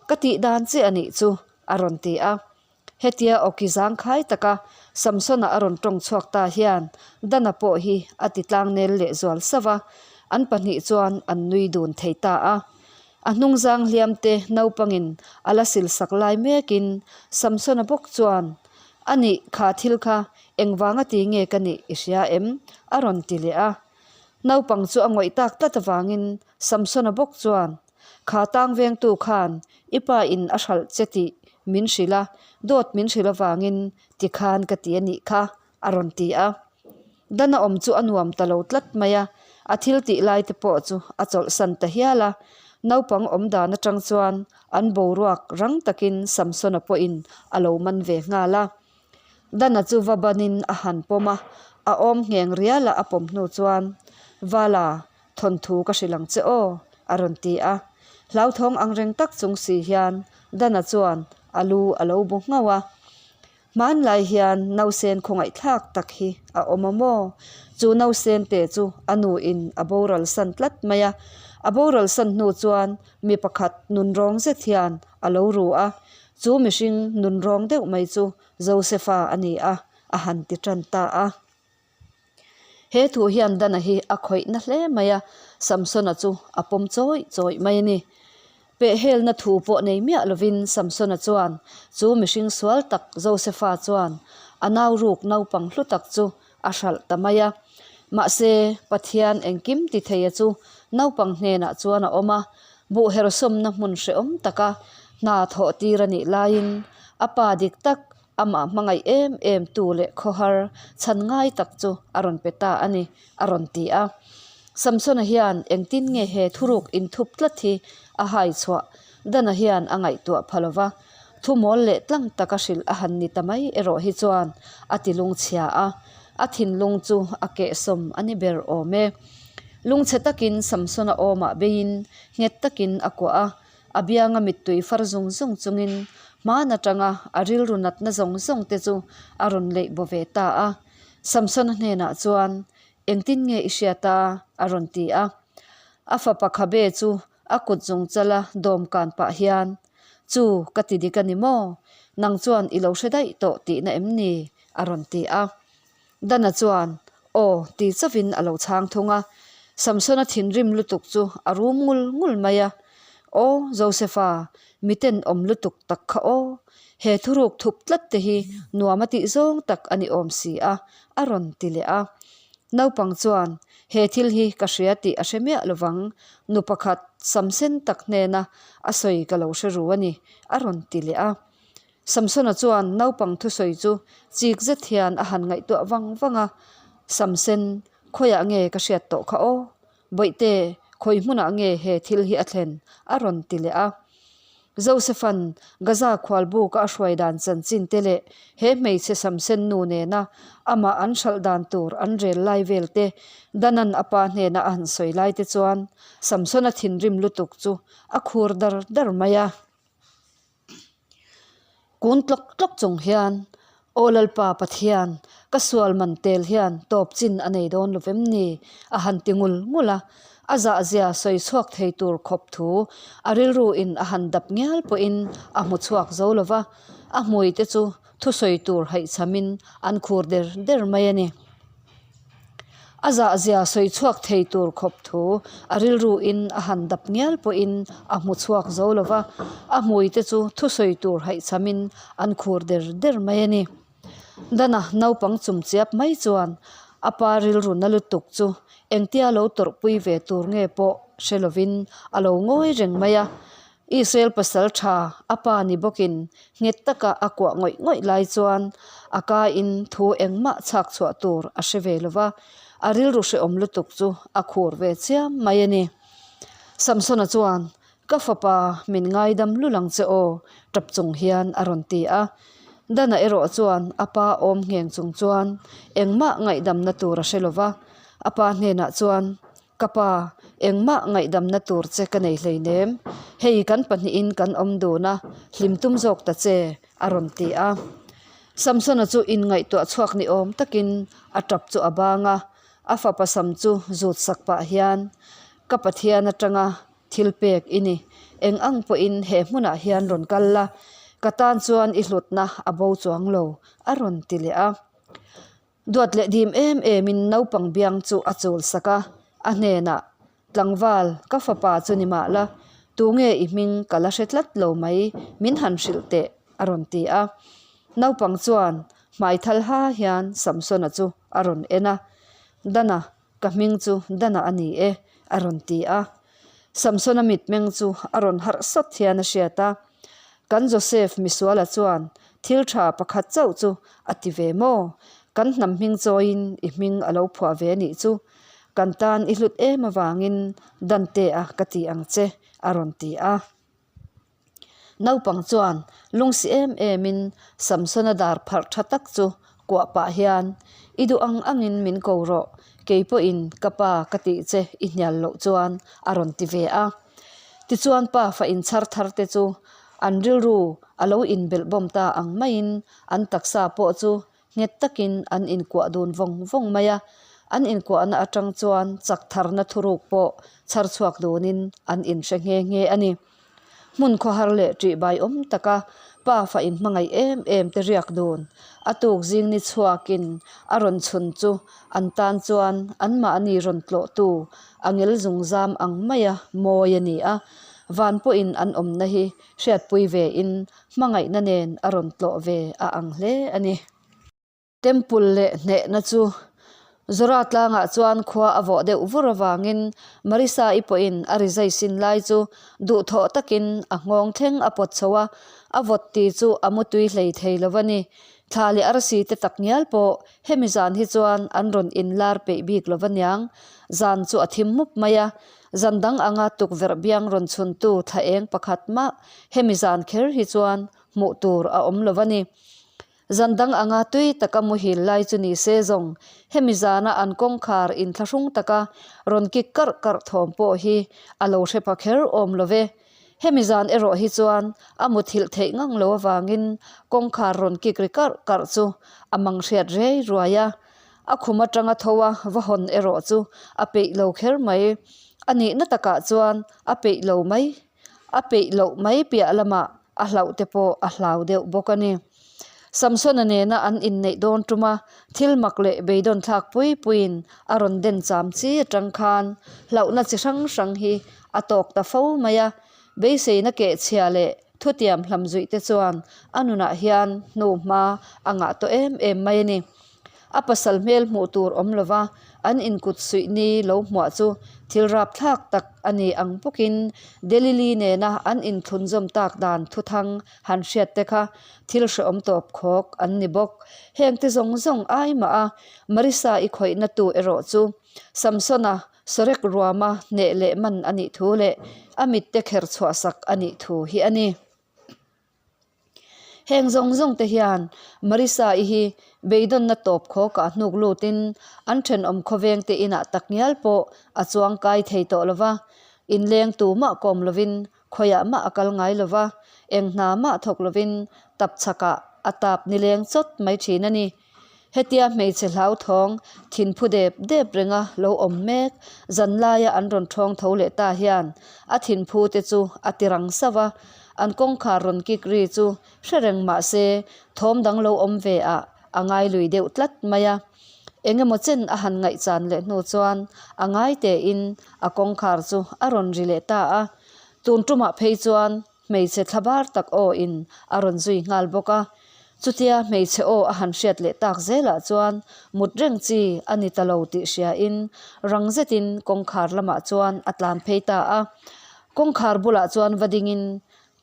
Ka tih dan che a nih chu, a rawn ti a. Hetia awki zangkhai taka Samsona a rawn tawng chhuak ta hian Dana pawh hi a ti tlangnel leh zual sauh a, an pahnih chuan an nui dun thei ta a. A hnungzang hliamte naupangin a la silsak lai mekin Samsona bawk chuan, A nih, kha thil kha engvanga ti nge ka nih i hria em? a rawn ti leh a. Naupang chu a ngawih tak tlat avangin Samsona bawk chuan, Kha tang vengtu khan i pa in a hralh che tih min hrilh a, dawt min hrilh avangin tikhan ka ti a nih kha, a rawn ti a. Dana awm chu a nuam ta lo tlat mai a, a thil tih lai te pawh chu a chawlhsan ta hial a. Naupang awm dan atang chuan an boruak rang takin Samsona pawhin a lo man ve nghal a. Dana chu va banin a han pawm a, a awm ngheng riala a pawm hnu chuan, Vala, thawnthu ka hrilh ang che aw, a rawn ti a. Hlauthawng angreng tak chung si hian Dana chuan a lu a lo bu nghauh a. Hmanlai hian nausen khawngaihthlak tak hi a awm a maw? Chu nausen te chu a nuin a boral san tlat mai a. A boral san hnu chuan mi pakhat nunrawng zet hian a lo ru a. Chu mihring nunrawng deuh mai chu Josefa a ni a, a han ti tan ta a. He thu hian Dana hi a khawih na hle mai a, Samsona chu a pawm chawih chawih mai a ni. Pehhelna thu pawh nei miah lovin Samsona chuan chu mihring sual tak Josefa chuan a nau ruk naupang hlu tak chu a hralh ta mai a. Mahse, Pathian engkim ti theia chu naupang hnenah chuan a awm a, buh hersawmna hmun hrehawm taka hna thawh tir a nih laiin a pa dik tak Amah hmangaih em em tu leh khawhar chhan ngai tak chu a rawn pe ta a ni, a rawn ti a. Samsona hian engtin nge he thuruk inthup tlat hi a hai chhuah? Dana hian a ngaihtuah pha lo va, thu mawl leh tlang taka hrilh a han ni ta mai erawh hi chuan a ti lungchhia a, a thinlung chu a kehsawm a ni ber awm e. Lungchhe takin Samsona awmah beiin nghet takin a kuah a, A bianga mittui far zung zung chungin hman atanga a rilru natna zawng zawng te chu a rawn leih baw ve ta a. Samsona hnenah chuan, Engtin nge i hriat a? a rawn ti a. A fapa khabe chu a kut zung chala dawm kan pah hian, Chu, ka ti dik a ni maw? Nang chuan i lo hre daih tawh tihna em ni? A rawn ti a. Dana chuan, Aw, ti chauhin a lo chhang thung a. Samsona thinrim lutuk chu a rum ngul ngul mai a. Aw, Josefa, miten awm lutuk tak kha aw. He thuruk thup tlat te hi nuam a tih zawng tak a ni awm si a, a rawn ti leh a. Naupang chuan, He thil hi ka hria tih a hre miah lovang, nu pakhat sam sen tak hnena a sawi ka lo hre ru a ni, a rawn ti leh a. Samsona chuan naupang thusawi chu chik zet hian a han ngaihtuah vang vang a, Samsen, khawiah nge ka hriat tawh kha aw? Bawihte, khawi hmunah nge he thil hi a thlen? a rawn ti leh a. Josepha'n Gaza khualbuka a hruai dan chanchin te leh he hmeichhe Samsen nu nena amah an hralh dan tur an rel lai vel te Danan a pa hnena a han sawi lai te chuan Samsona thinrim lutuk chu a khur dar dar mai a. Kun tlawk tlawk chung hian, Aw Lalpa Pathian, ka sual man tel hian tawp chin a nei dawn lo vem ni? a han ti ngul ngul a. A zahzia sawi chhuak thei tur khawp thu a rilru in a han dap ngial pawhin a hmu chhuak zo lo va, a hmui te chu thusawi tur haihchhamin an khur der der mai a ni. A zahzia sawi chhuak thei tur khawp thu a rilruin a han dap ngial pawhin a hmu chhuak zo lo va, a hmuite chu thusawi tur haihchhamin an khur der der mai a ni. Dana naupang chumchiap mai chuan a pa rilru na lutuk chu engtia lo tawrhpui ve tur nge pawh hre lovin a lo ngawi reng mai a. Israel pasal tha a pa ni bawkin nghet taka a kuah ngawih ngawih lai chuan a kain thu engmah chhak chhuah tur a hre ve lo va, a rilru hrehawm lutuk chu a khur ve chiam mai a ni. Samsona chuan, Ka fapa, min ngaidam lul ang che aw, tap chung hian a rawn ti a. Dana erawh chuan a pa awm ngheng chung chuan engmah ngaihdamna tur a hre lo va, a pa hnenah chuan, Ka pa, engmah ngaihdamna tur che ka nei hleinem. Hei kan pahnihin kan awm dun a, hlim tum zawk ta che, a rawn ti a. Samsona chu inngaihtuah chhuak ni awm takin a tap chu a bang a, a fapa sam chu zut sak pah hian, Ka Pathian atanga thil pek i ni. Eng ang pawhin he hmunah hian rawn kal la, ka tan chuan i hlutna a bo chuang lo, a rawn ti leh a. Duat leh dim em emin naupang biang chu a chul sak a, a hnenah, Tlangval, ka fapa chu ni mah la, tunge i hming ka la hre tlat lo mai, min han hrilh teh, a rawn ti a. Naupang chuan hmai thal ha hian Samsona chu a rawn en a, Dana, ka hming chu Dana a ni e, a rawn ti a. Samsona mitmeng chu a rawn harh sawt hian a hriat a. Kan Joseph misuala chuan thil tha pakhat chauh chu a ti ve maw? Kan hnam hming chawiin i hming a lo phuah ve nih chu. Kan tan i hlut em avangin Dante-a ka ti ang che, a rawn ti a. Naupang chuan lungsi em emin Samsona dar pharh tha tak chu kuah pah hian, I duh ang angin min ko rawh, kei pawhin ka pa ka tih che i hnial loh chuan a rawn ti ve a. Tichuan pa fa inchhar thar te chu an rilru a lo inbelh bawm ta ang maiin an taksa pawh chu nghet takin an inkuah dun vawng vawng mai a, an inkuahna atang chuan chak tharna thuruk pawh chhar chhuak dunin an inhre nghe nghe a ni. Hmun khawhar leh ṭihbai awm taka pa fa inhmangaih em em te riak dun a tuk zing ni chhuakin a rawn chhun chu an tan chuan anmahni rawn tlawhtu a ngel zungzam ang maia mawi a ni a, van pawhin an awmna hi hriatpui vein hmangaihna nen a rawn tlawh ve a ang hle a ni. Temple leh hnehna chu Zora tlangah chuan khua a vawh deuh vur avangin Marisa-i pawhin a rizai sin lai chu duhthawh takin a nghawng thleng a pawt chho a, a vawt ti chu a mutui hlei thei lo a ni. Thla leh arsi te tak ngial pawh hemi zan hi chuan an rawn inlar peih bik lo aniang. Zan chu a thim mup mai a, zan dang anga tukverh biang rawn chhuntu thla eng pakhat mah hemi zan kher hi chuan hmuh tur a awm lo a ni. Zan dang anga tui taka muhil lai chu ni se zawng, hemi zana an kawngkhar inthlahrung taka rawn kik karh karh thawm pawh hi a lo hre pha kher awm lo ve. Hemi zan erawh hi chuan a muthilh theih ngang lo avangin kawngkhar rawn kik ri karh karh chu a mang hriat rei ruai a. A khum atanga tho a va hawn erawh chu a peih lo kher mai. A nihna takah chuan a peih lo mai. A peih loh mai piah lamah a hlauh te pawh a hlau deuh bawk a ni. Samsona nena an inneih dawn tuma thil mak leh beidawn thlak pui puiin a rawn den cham chi atang khan hlauhna chi hrang hrang hi a tawk ta fo mai a. Beiseina kehchhia leh thutiam hlamzuih te chuan a nunah hian hnu hma a ngah tawh em em mai a ni. A pasal hmel hmuh tur awm lova an inkut suih ni lo hmuah chu thil rapthlak tak a ni ang bawkin Delili nena an inthlunzawm tak dan thuthang han hriat te kha thil hrehawm tawp khawk an ni bawk. Heng te zawng zawng ai mah a Marissa i khawihna tu erawh chu Samsona Sorek ruama hneh leh man a nih thu leh a mitte kher chhuahsak a nih thu hi a ni. Heng zawng zawng te hian Marissa-i hi beidawnna tawp khawkah hnuk lutin an thenawm khawveng te inah tak ngial pawh a chuang kai thei tawh lo va, inleng tu mah kawm lovin khawiah mah a kal ngai lo va, eng hna mah thawk lovin tapchhakah a tap nileng chawt mai thin a ni. Hetia hmeichhe hlauthawng thinphu dep dep renga lo awm mek zanlaia an rawn thawng tho leh ta hian a thinphu te chu a ti rang sauh a, an kawngkhar rawn kik ri chu hre reng mah se thawm dang lo awm ve ah a ngai lui deuh tlat mai a. Eng emaw chen a han ngaihchan leh hnu chuan a ngai tein a kawngkhar chu a rawn ri leh ta a, tun tumah phei chuan Hmeichhe thlabar tak aw in a rawn zui nghal bawk a. Chutia hmeichhe aw a han hriat leh tak zelah chuan mut reng chi a ni ta lo tih hria in rang zetin kawngkhar lamah chuan a tlan phei ta a. Kawngkhar bulah chuan va ding in,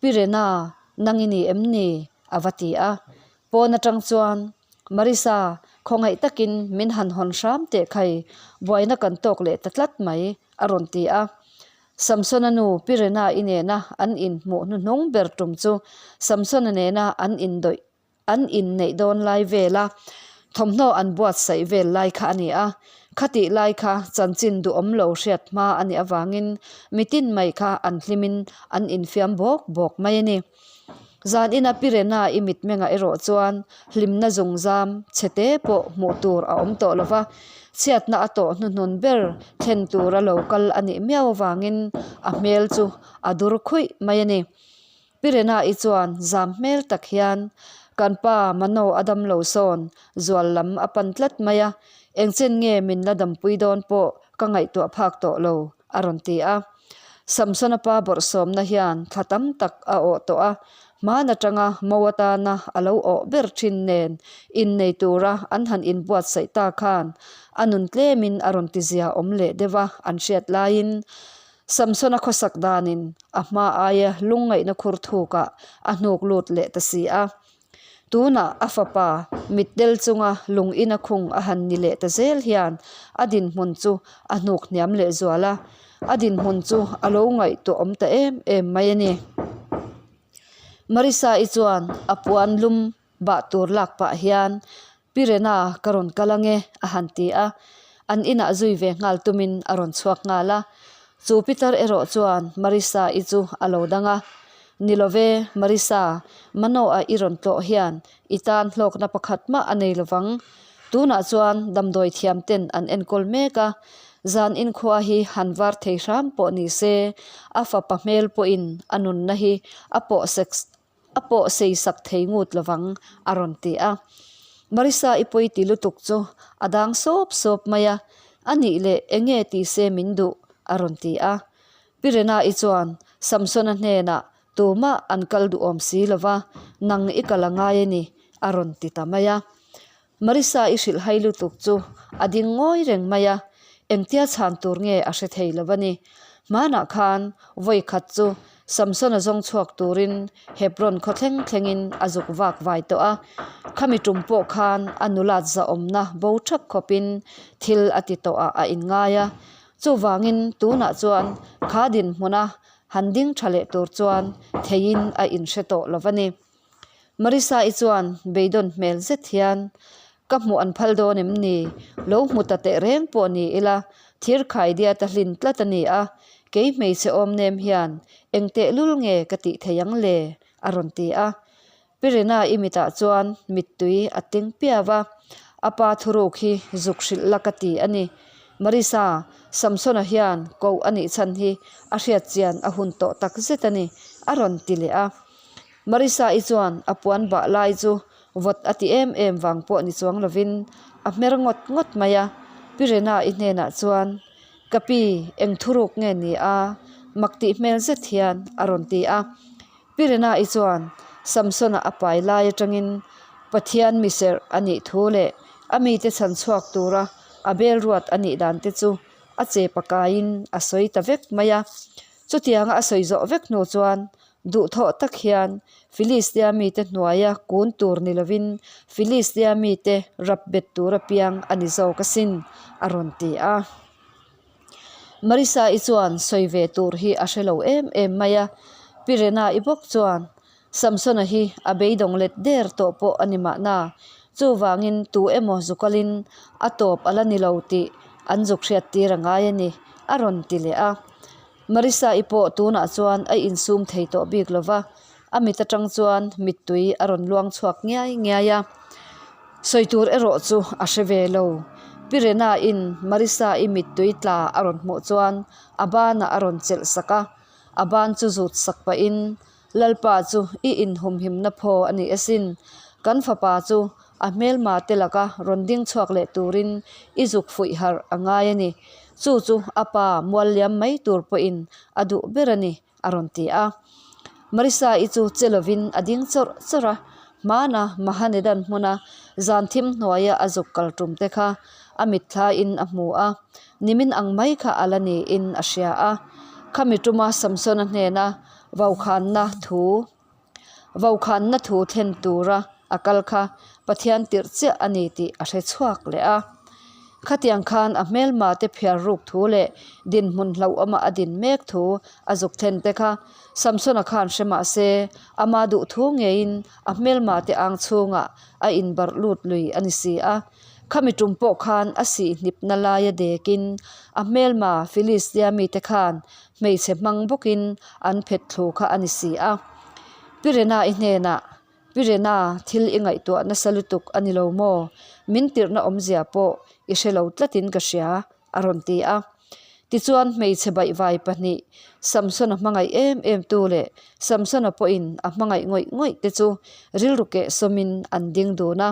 Pi Rena, nang i ni em ni? a va ti a. Pawn atang chuan, Marissa, khawngaih takin min han hawn hram teh khai, buaina kan tawk leh ta tlat mai, a rawn ti a. Samsona nu Pi Rena-i nena an inhmuh hnuhnung ber tum chu Samsona nena an indawih an inneih dawn lai vela thawmhnaw an buatsaih vel lai kha a ni a. Khatih lai kha chanchin duhawm lo hriat hma a nih avangin mitin mai kha an hlimin an infiam bawk bawk mai a ni. Zan ina Pi Rena i mitmengah erawh chuan hlimna zungzam chhe te pawh hmuh tur a awm tawh lo va, chhiatna a tawh hnuhnun ber thlen tura lo kal a nih miau avangin a hmel chu a dur khuih mai a ni. Pi Rena i chuan zam hmel tak hian kan pa Mano a dam lo sawn zual lam a pan tlat mai a, engchen nge min la dampui dawn pawh ka ngaihtuah phak tawh lo a rawn ti a. Samsona pa bawrhsawmna hian thla tam tak a awh tawh a, hman atanga mo atana a lo awh ber thin nen innei tura an han inbuatsaih ta khan a nun tlemin a rawn tizia awm leh deuh a an hriat laiin Samsona khawsak danin a hma aia lungngaihna khur thukah a hnuk lut leh ta si a. Tunah a fapa mittel chunga lung ina khung a han ni leh ta zel hian a dinhmun chu a hnuk hniam leh zual a, a dinhmun chu a lo ngaihtuah awm ta em em mai a ni. Marissa-i chuan a puan lum bah tur lak pah hian Pi Rena ka rawn kal ange a han ti a, an inah zui ve nghal tumin a rawn chhuak nghal a. Chu Peter erawh chuan Marissa-i chu a lo dang a, Ni lo ve, Marissa, Manoa i rawn tlawh hian i tan hlawkna pakhat mah a nei lovang. Tunah chuan damdawi thiam ten an enkawl mek a, zan inkhua hi han var thei hram pawh ni se, a fapa hmel pawhin a nunna hi a pawh sek A pawh sei sak thei ngut lovang a rawn ti a. Marissa i pawi ti lutuk chu a dang sawp sawp mai a, A nih leh eng nge ti se min duh? a rawn ti a. Pi Rena-i chuan Samsona hnenah tumah an kal duhawm si lova, nang i kal a ngai a ni a rawn ti ta mai a. Marissa i hrilh hai lutuk chu a ding ngawi reng mai a, engtia chhan tur nge a hre thei lo a ni. Hmanah khan vawi khat chu Samsona zawng chhuak turin Hebron khaw thleng thlengin a zuk vak vai tawh a, khami tum pawh khan a nulat zahawmna bo thap khawpin thil a ti tawh ah a inngai a. Chuvangin tunah chuan kha dinhmuna han ding tha leh tur chuan theiin a inhre tawh lo a ni. Marissa-i chuan beidawn hmel zet hian, Ka hmuh an phal dawn em ni? Lo hmu ta teh reng pawh ni ila, thir khaidiat a hlin tlat a ni a, kei hmeichhe awm nem hian eng tehlul nge ka tih thei ang le? a rawn ti a. Pi Rina-i mitah chuan mittui a tling piau a, a pa thuruk hi zuk hrilh la ka ti a ni. Marissa, Samsona hian koh a nih chhan hi a hriat chian a hun tawh tak zet a ni, a rawn ti leh a. Marissa-i chuan a puan bah lai chu Vawt a ti em em vang pawh ni chuang lovin a hmer ngawt ngawt mai a. Pi Rena-i hnenah chuan, Ka pi, eng thuruk nge ni a? Mak tih hmel zet hian a rawn ti a. Pi Rena-i chuan Samsona a pai lai atangin Pathian mi serh a nih thu leh a mite chhan chhuak tura a bel ruat a nih dan te chu a che pakaiin a sawi ta vek mai a. Chutianga a sawi zawh vek hnu chuan duhthawh tak hian Filistia mite hnuaia kun tur ni lovin Filistia mite rap bet tur apiang a ni zawk asin a rawn ti a. Marisa-i chuan sawi ve tur hi a hre lo em em mai a, Pi Rena-i bawk chuan Samsona hi a beidawng let der tawh pawh a ni mahna, chuvangin tu emaw zukalin a tawp a la ni lo tih an zuk hriat tir a ngai a ni, a rawn ti leh a. Marisa-i pawh tunah chuan a insum thei tawh bik lo va, a mit atang chuan mittui a rawn luang chhuak ngiai ngiai a. Sawi tur erawh chu a hre ve lo. Pi Rena-in Marisa-i mittui tla a rawn hmuh chuan a banah a rawn chelh sak a, a ban chu zut sak pahin, Lalpa chu i inhumhimna phaw a ni asin. Kan fapa chu a hmelma te laka rawn ding chhuak leh turin i zuk fuih harh a ngai a ni. Chu chu a pa mual liam mai tur pawhin a duh ber a ni, a rawn ti a. Marisa-i chu che lovin a ding chawrh chawrh a, hmana Mahanedan hmuna zan thim hnuaia a zuk kal tum te kha a mitthlain a hmu a, nimin ang mai kha a la niin a hria a. Khami tuma Samsona hnena Vaukhanna thu Vaukhanna thu thlen tura a kal kha Pathian tirh chiah a ni tih a hre chhuak leh a. Khatiang khan a hmelma te phiar ruk thu leh dinhmun hlauhawma a din mek thu a zuk thlen te kha Samsona khan hre mah se ama duh thu ngeiin a hmelma te ang chhungah a inbarh lut lui a ni si a. Khami tum pawh khan a sihhnipna laia dekin a hmelma Filistia mite khan hmeichhe hmang bawkin an phet thlu kha a ni si a. Pi Rena-i hnenah, Pi Rena, thil i ngaihtuah nasa lutuk a ni lo maw? Min tirhna awmzia pawh i hre lo tlatin ka hria, a rawn ti a. Tichuan hmeichhe baihvai pahnih, Samsona hmangaih em em tu leh Samsona pawhin a hmangaih ngawih ngawih te chu rilru keh sawmin an ding dun a.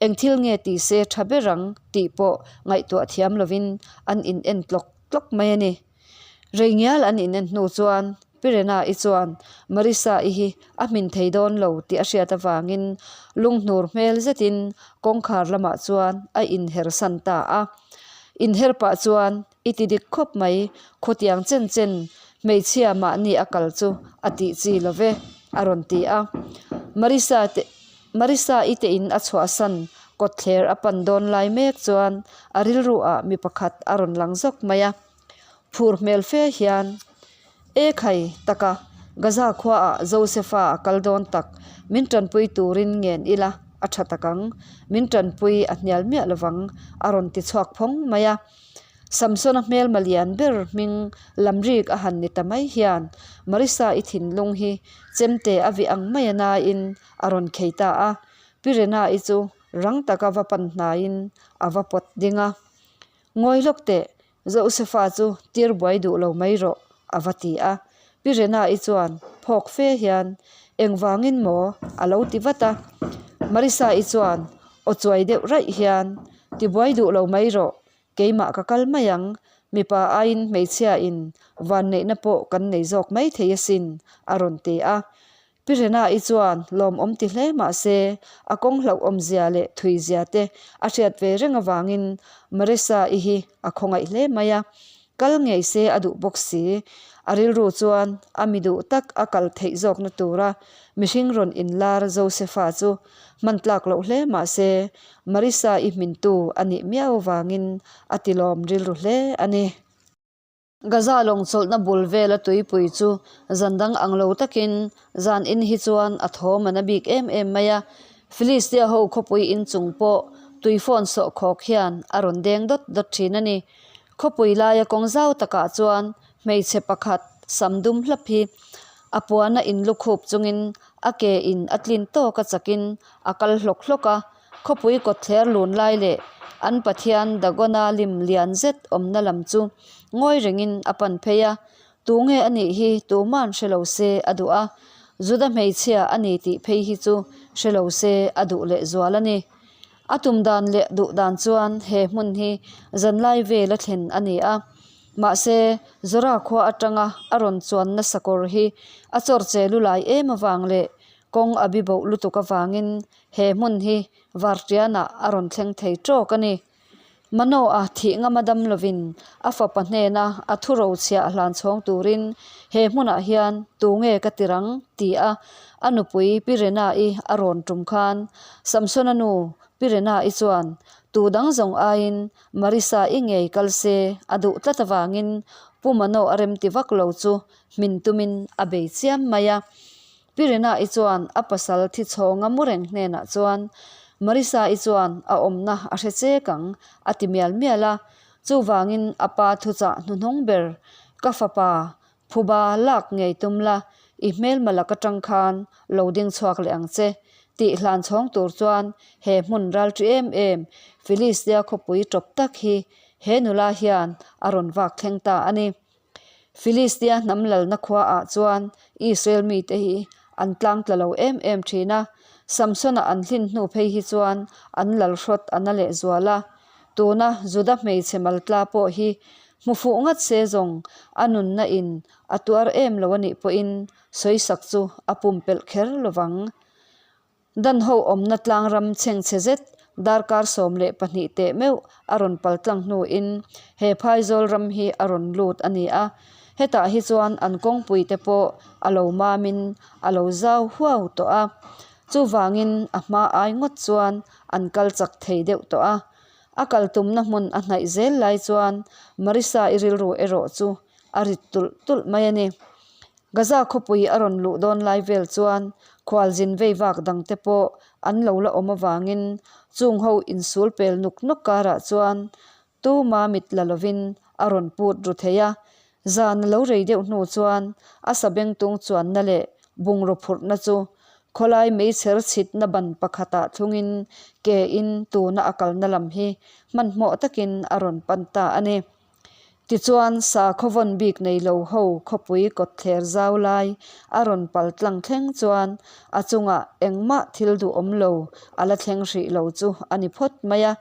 Eng thil nge ti se tha ber ang tih pawh ngaihtuah thiam lovin an in en tlawk tlawk mai a ni. Rei ngial an in en hnu chuan Pirena-i chuan Marisa-i hi a hmin thei dawn lo tih a hriat avangin lunghnur hmel zetin kawngkhar lamah chuan a inher san ta a. Inher pah chuan I ti dik khawp mai, khawtiang chen chen hmeichhia mahni a kal chu a tih chi lo ve, a rawn ti a. Marisa te Marisa-i te in a chhuahsan kawtthler a pan dawn lai mek chuan a rilru ah mi pakhat a rawn lang zawk mai a. Phur hmel fe hian, E khai taka, Gaza khuaah Josefa a kal dawn tak, min tanpui turin ngen ila a tha tak ang, min tanpui a hnial miah lovang, a rawn ti chhuak phawng mai a. Samsona hmelma lian ber hming lamrik a han ni ta mai hian Marisa-i thinlung hi chemte a vih ang mai a nain a rawn khei ta a, Pi Rena-i chu rang taka va pan hnaiin a va pawt ding a. Ngawi lawk teh, Josefa chu tir buai duh lo mai rawh, a va ti a. Pi Rena-i chuan phawk fe hian, Engvangin maw? a lo ti vat a. Marisa-i chuan aw chuai deuh raih hian, Ti buai duh lo mai rawh, keimah ka kal mai ang, mipa aiin hmeichhia in vanneihna pawh kan nei zawk mai thei asin, a rawn ti a. Pi Rena-i chuan lawmawm ti hle mah se, a kawng hlauhawmzia leh thuizia te a hriat ve reng avangin Marisa-i hi a khawngaih hle mai a. Kal ngei se a duh bawk si. A rilru chuan a mi duh tak a kal theih zawkna tura mihring rawn inlar Josefa chu hman tlak loh hle mah se, Marisa-i hmintu a nih miau avangin a tilawm rilru hle a ni. Gaza lawng chawlhna bul vela tuipui chu zan dang ang lo takin zan in hi chuan a thawm a na bik em em mai a. Filistia ho khawpui inchung pawh tui fawn sawh khawk hian a rawn deng dawt dawt thin a ni. Khawpui laia kawng zau takah chuan hmeichhe pakhat sam dum hlap hi a puana inlukhup chungin a ke in a tlin tawk a chakin a kal hlawk hlawk a. Khawpui kawtthler lun lai leh an pathian Dagona lim lian zet awmna lam chu ngawi rengin a pan phei a, tunge a nih hi tuman hre lo se a duh a, Juda hmeichhia a ni tih phei hi chu hre lo se a duh leh zual a ni. A tum dan leh duh dan chuan he hmun hi zanlai vela thlen a ni a. Mahse, Zora khua atanga a rawn chuanna sakawr hi a chawr che lulai em avang leh kawng a bi boh lutuk avangin he hmun hi Vartianah a rawn thleng thei tawk a ni. Manoa thih ngama dam lovin a fapa hnena a thu rochhiah hlan chhawng turin he hmunah hian tunge ka tir ang ti a a nupui Pi Rena-i a rawn tum khan Samsona nu Pi Rena-i chuan tu dang zawng aiin Marisa-i ngei kal se a duh tlat avangin Pu Manoa remti vak lo chu hmin tumin a bei chiam mai a. Pi Rina-i chuan a pasal thi chhawnga mu reng hnenah chuan, Marisa-i chuan a awmna a hre chek ang, a ti mial mial a. Chuvangin a pa thuchah hnuhnung ber, Ka fapa, phuba lak ngei tum la, i hmelma lak atang khan lo ding chhuak leh ang che, tih hlan chhawng tur chuan he hmun ralṭi em em, Philistia khawpui ṭawp tak hi he nula hian a rawn vak thleng ta a ni. Filistia hnam lalna khuaah chuan Israel mite hi an tlang tla lo em em thin a, Samsona an hlin hnu phei hi chuan an lal hrawt a na leh zual a. Tuna Juda hmeichhe maltla pawh hi hmu fuh ngat se zawng a nunna in a tuar em lo a nih pawhin sawisak chu a pumpelh kher lovang. Dan ho awmna tlang ram chhengchhe zet darkar 12 teh meuh a rawn pal tlang hnuin he phaizawl ram hi a rawn lut a ni a. Hetah hi chuan an kawngpui te pawh a lo mamin a lo zau huau tawh a. Chuvangin a hma ai ngawt chuan an kal chak thei deuh tawh a. A kal tumna hmun a hnaih zel lai chuan Marisa-i rilru erawh chu a rit tulh tulh mai a ni. Gaza khawpui a rawn luh dawn lai vel chuan khualzin vei vak dangte pawh an lo la awm avangin chung ho insul pel nuk nuk karah chuan tuma mit la lovin a rawn put ru thei a. Zan a lo rei deuh hnu chuan a sabengtung chuanna leh bungraw phurhna chu khawlai meichher chhitna ban pakhatah thlungin ke in tuna a kalna lam hi hmanhmawh takin a rawn pan ta a ni. Tichuan, sakhaw vawn bik nei lo ho khawpui kawtthler zau lai a rawn pal tlang thleng chuan a chungah engmah thil duhawm lo a la thleng hrih lo chu a ni phawt mai a.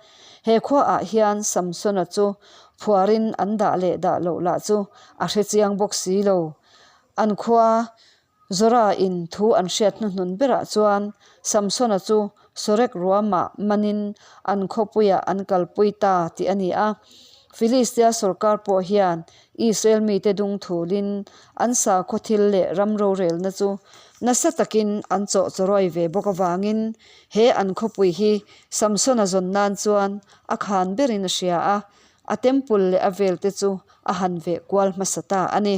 He khuaah hian Samsona chu phuarin an dah leh dah loh lah chu a hre chiang bawk si lo. An khua Zora in thu an hriat hnuhnun berah chuan Samsona chu Sorek ruamah manin an khawpuiah an kalpui ta tih a ni a. Filistia sawrkar pawh hian Israel mite dung thulin an sakhaw thil leh ram rorelna chu nasa takin an chawh chawrawi ve bawk avangin he an khawpui hi Samsona zawn nan chuan a khan berin a hria a, a temple leh a velte chu a han veh kual hmasa ta a ni.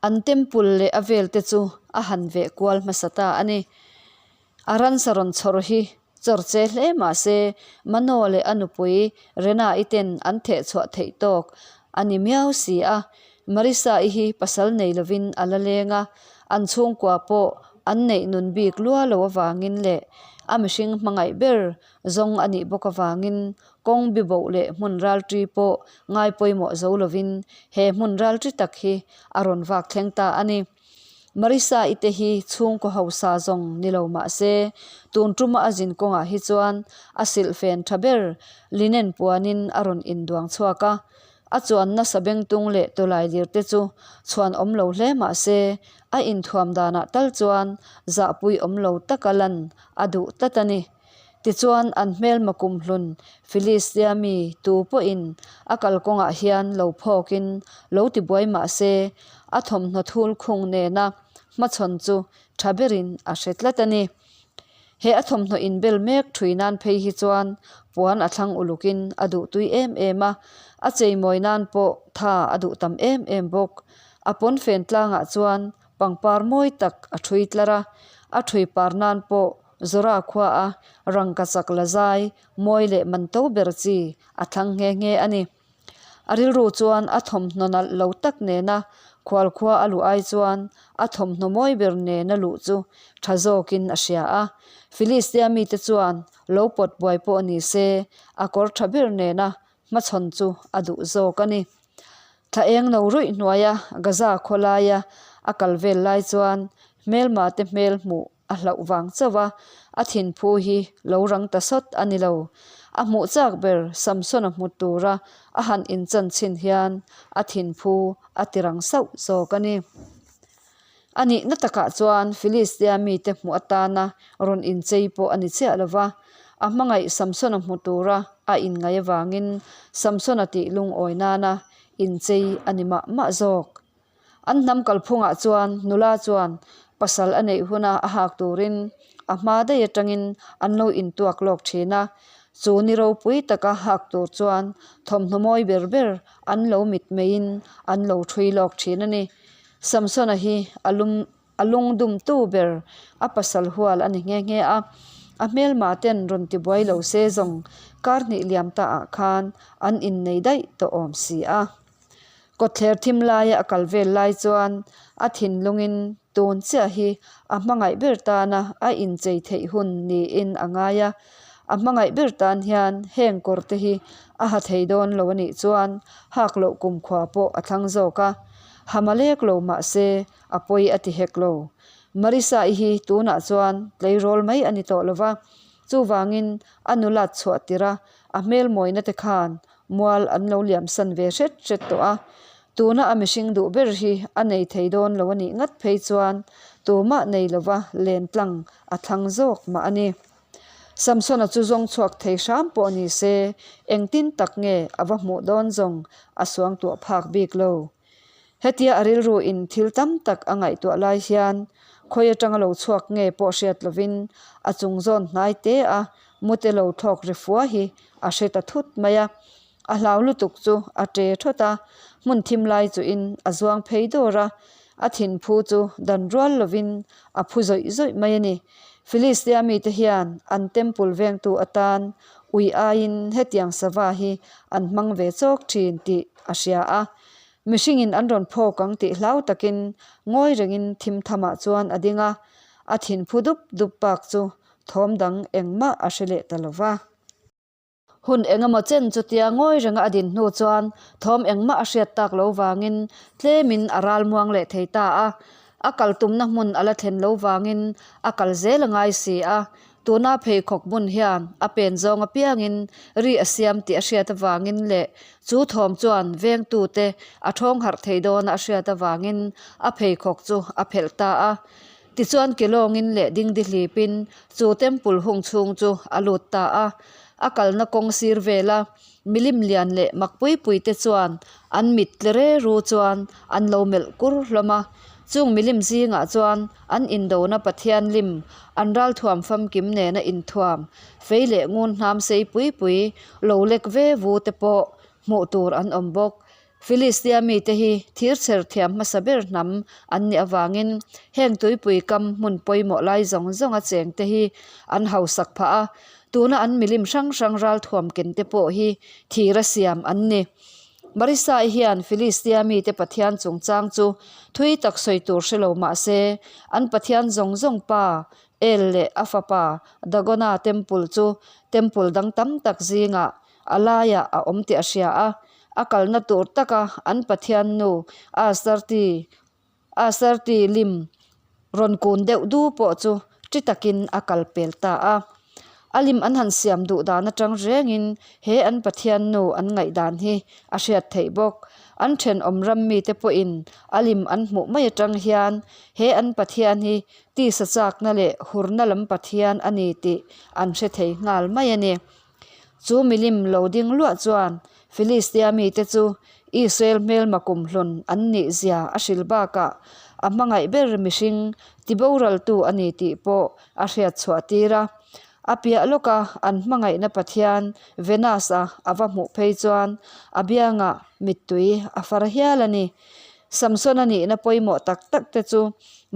An temple leh a vel te chu a han veh kual hmasa ta a ni. A ransa rawn chhawr hi chawr che hle mah se Mano leh a nupui Rena-i ten an theh chhuah theih tawk a ni miau si a. Marisa-i hi pasal nei lovin a la leng a, an chhungkua pawh an neih nun bik lua lo avangin leh a mihring hmangaih ber zawng a nih bawk avangin Kawng biboh leh hmun ralṭi pawh ngai pawimawh zo lovin he hmun ralṭi tak hi a rawn vak thleng ta a ni. Marisa-i te hi chhungkaw hausa zawng ni lo mah se, tun tuma a zin kawngah hi chuan a silhfen tha ber linen puanin a rawn induang chhuak a. A chuanna sabengtung leh tawlailir te chu chhuan awm lo hle mah se, a inthuam danah tal chuan zahpui awm lo taka lan a duh tlat a ni. Tichuan, an hmelma kumhlun Filistia mi tu pawhin a kalkawngah hian lo phawkin lo tibuai mah se, a thawmhnaw thul khung nena hmachhawn chu tha berin a hre tlat a ni. He a thawmhnaw inbel mek thui nan phei hi chuan puan a thlang ulukin a duhtui em em a, a cheimawi nan pawh tha a duh tam em em bawk. A pawnfen tlangah chuan pangpar mawi tak a thui tlar a, a thui par nan pawh Zora khua a rangka chak la zai mawi leh man to ber chi a thlang nghe nghe a ni. A rilru chuan a thawmhnaw nalh lo tak nena khual khua a luh ai chuan a thawmhnaw mawi ber nena luh chu tha zawkin a hria a. Filistia mite chuan lo pawt buai pawh ni se a kawr tha ber nena hmachhawn chu a duh zawk a ni. Thla eng no ruih hnuaia Gaza khawlaia a kal vel lai chuan hmelma te hmel hmuh. a hlauh vang chauh a, a thinphu hi lo rang ta sawt a ni lo. A hmuh chak ber Samsona hmu tura a han inchan chhin hian a thinphu a ti rang sauh zawk a ni. A nihna takah chuan Filistia mite hmuh atana rawn inchei pawh a ni chiah lo va, a hmangaih Samsona hmu tura a inngaih avangin Samsona tih lungawi nana inchei a ni mah mah zawk. An hnam kalphungah chuan nula chuan pasal a neih huna a hak turin a hma daih atangin an lo intuak lawk thin a, chu ni ropui taka hak tur chuan thawmhnaw mawi ber ber an lo mitmeiin an lo thui lawk thin a ni. Samsona hi a lum a lungdumtu ber a pasal hual a ni nghe nghe a, a hmelma ten rawn tibuai lo se zawng kar hnih liam ta ah khan an innei daih tawh awm si a. Kawtthler thim laia a kal vel lai chuan a thinlungin tun chiah hi a hmangaih ber tana a inchei theih hun niin a ngai a, a hmangaih ber tan hian heng kawr te hi a ha thei dawn lo a nih chuan hak loh kumkhua pawh a thlang zawk a, ha malek lo mah se a pawi a ti hek lo. Marisa-i hi tunah chuan tleirawl mai a ni tawh lo va, chuvangin a nulat chhuah tirh a, a hmel mawina te khan mual an lo liamsan ve hret hret tawh a, tuna a mihring duh ber hi a nei thei dawn lo a nih ngat phei chuan tumah nei lova len tlang a thlang zawk mah a ni. Samsona chu zawng chhuak thei hram pawh ni se engtin tak nge a va hmuh dawn zawng a suangtuah phak bik lo. Hetia a rilru in thil tam tak a ngaihtuah lai hian khawi atanga lo chhuak nge pawh hriat lovin a chung zawn hnai te a mute lo thlawk ri fua hi a hre ta thut mai a. A hlau lutuk chu a ṭe thawt a, hmun thim lai chuhin a zuang phei dawr a, a thinphu chu dan rual lovin a phu zawih zawih mai a ni. Filistia mite hian an temple vengtu atan ui aiin hetiang sava hi an hmang ve chawk thin tih a hria a. Mihringin an rawn phawk ang tih hlau takin ngawi rengin thim thamah chuan a ding a, a thinphu dup dup bak chu thawm dang engmah a hre leh ta lo va. Hun engemaw chen chutia ngawi renga a din hnu chuan thawm engmah a hriat tak lo vangin tlemin a ral muang leh thei ta a. A kal tumna hmun a la thlen lo vangin a kal zel a ngai si a. Tuna pheikhawk hmun hian a pen zawng apiangin ri a siam tih a hriat avangin leh chu thawm chuan vengtute a thawng harh thei dawna a hriat avangin a pheikhawk chu a phelh ta a. Tichuan kelawngin leh dingdihlipin chu temple hung chhung chu a lut ta a, a kalna kawng sir vela milim lian leh mak pui pui te chuan an mit tle re ru chuan an lo melh kur hlawm a. Chung milim zingah chuan an indona Pathian lim an ralthuam famkim nena inthuam fei leh ngun hnam sei pui pui lo lek ve vu te pawh hmuh tur an awm bawk. Filistia mite hi thirchher thiam hmasa ber hnam an nih avangin heng tuipui kam hmun pawimawh lai zawng zawnga chengte hi an hausak phah a, tuna an milim hrang hrang ralthuam kente pawh hi thira siam an ni. Marisai hian Filistia mite Pathian chungchang chu thui tak sawi tur hre lo mah se, an Pathian zawng zawng pa El leh a fapa Dagona temple chu temple dang tam tak zingah A laiah a awm tih a hria a, a kalna tur taka an Pathian nu Astarti Astarti lim rawn kun deuh du pawh chu ṭi takin a kal pel ta a. A lim an han siam duh dan aṭang rengin he an Pathian nu an ngaihdan hi a hriat theih bawk. An ṭhenawm ram mite pawhin a lim an hmuh mai aṭang hian he an Pathian hi tisa chakna leh hurna lam Pathian a ni tih an hre thei nghal mai a ni. Chu milim lo ding luah chuan Filistia mite chu Israel hmelma kumhlun an nih zia a hril bakah a hmangaih ber mihring tiboraltu a ni tih pawh a hriat chhuah tir a. A piah lawka an hmangaihna Pathian Venus-a a va hmuh phei chuan a biangah mittui a far hial a ni. Samsona nihna pawimawh tak tak te chu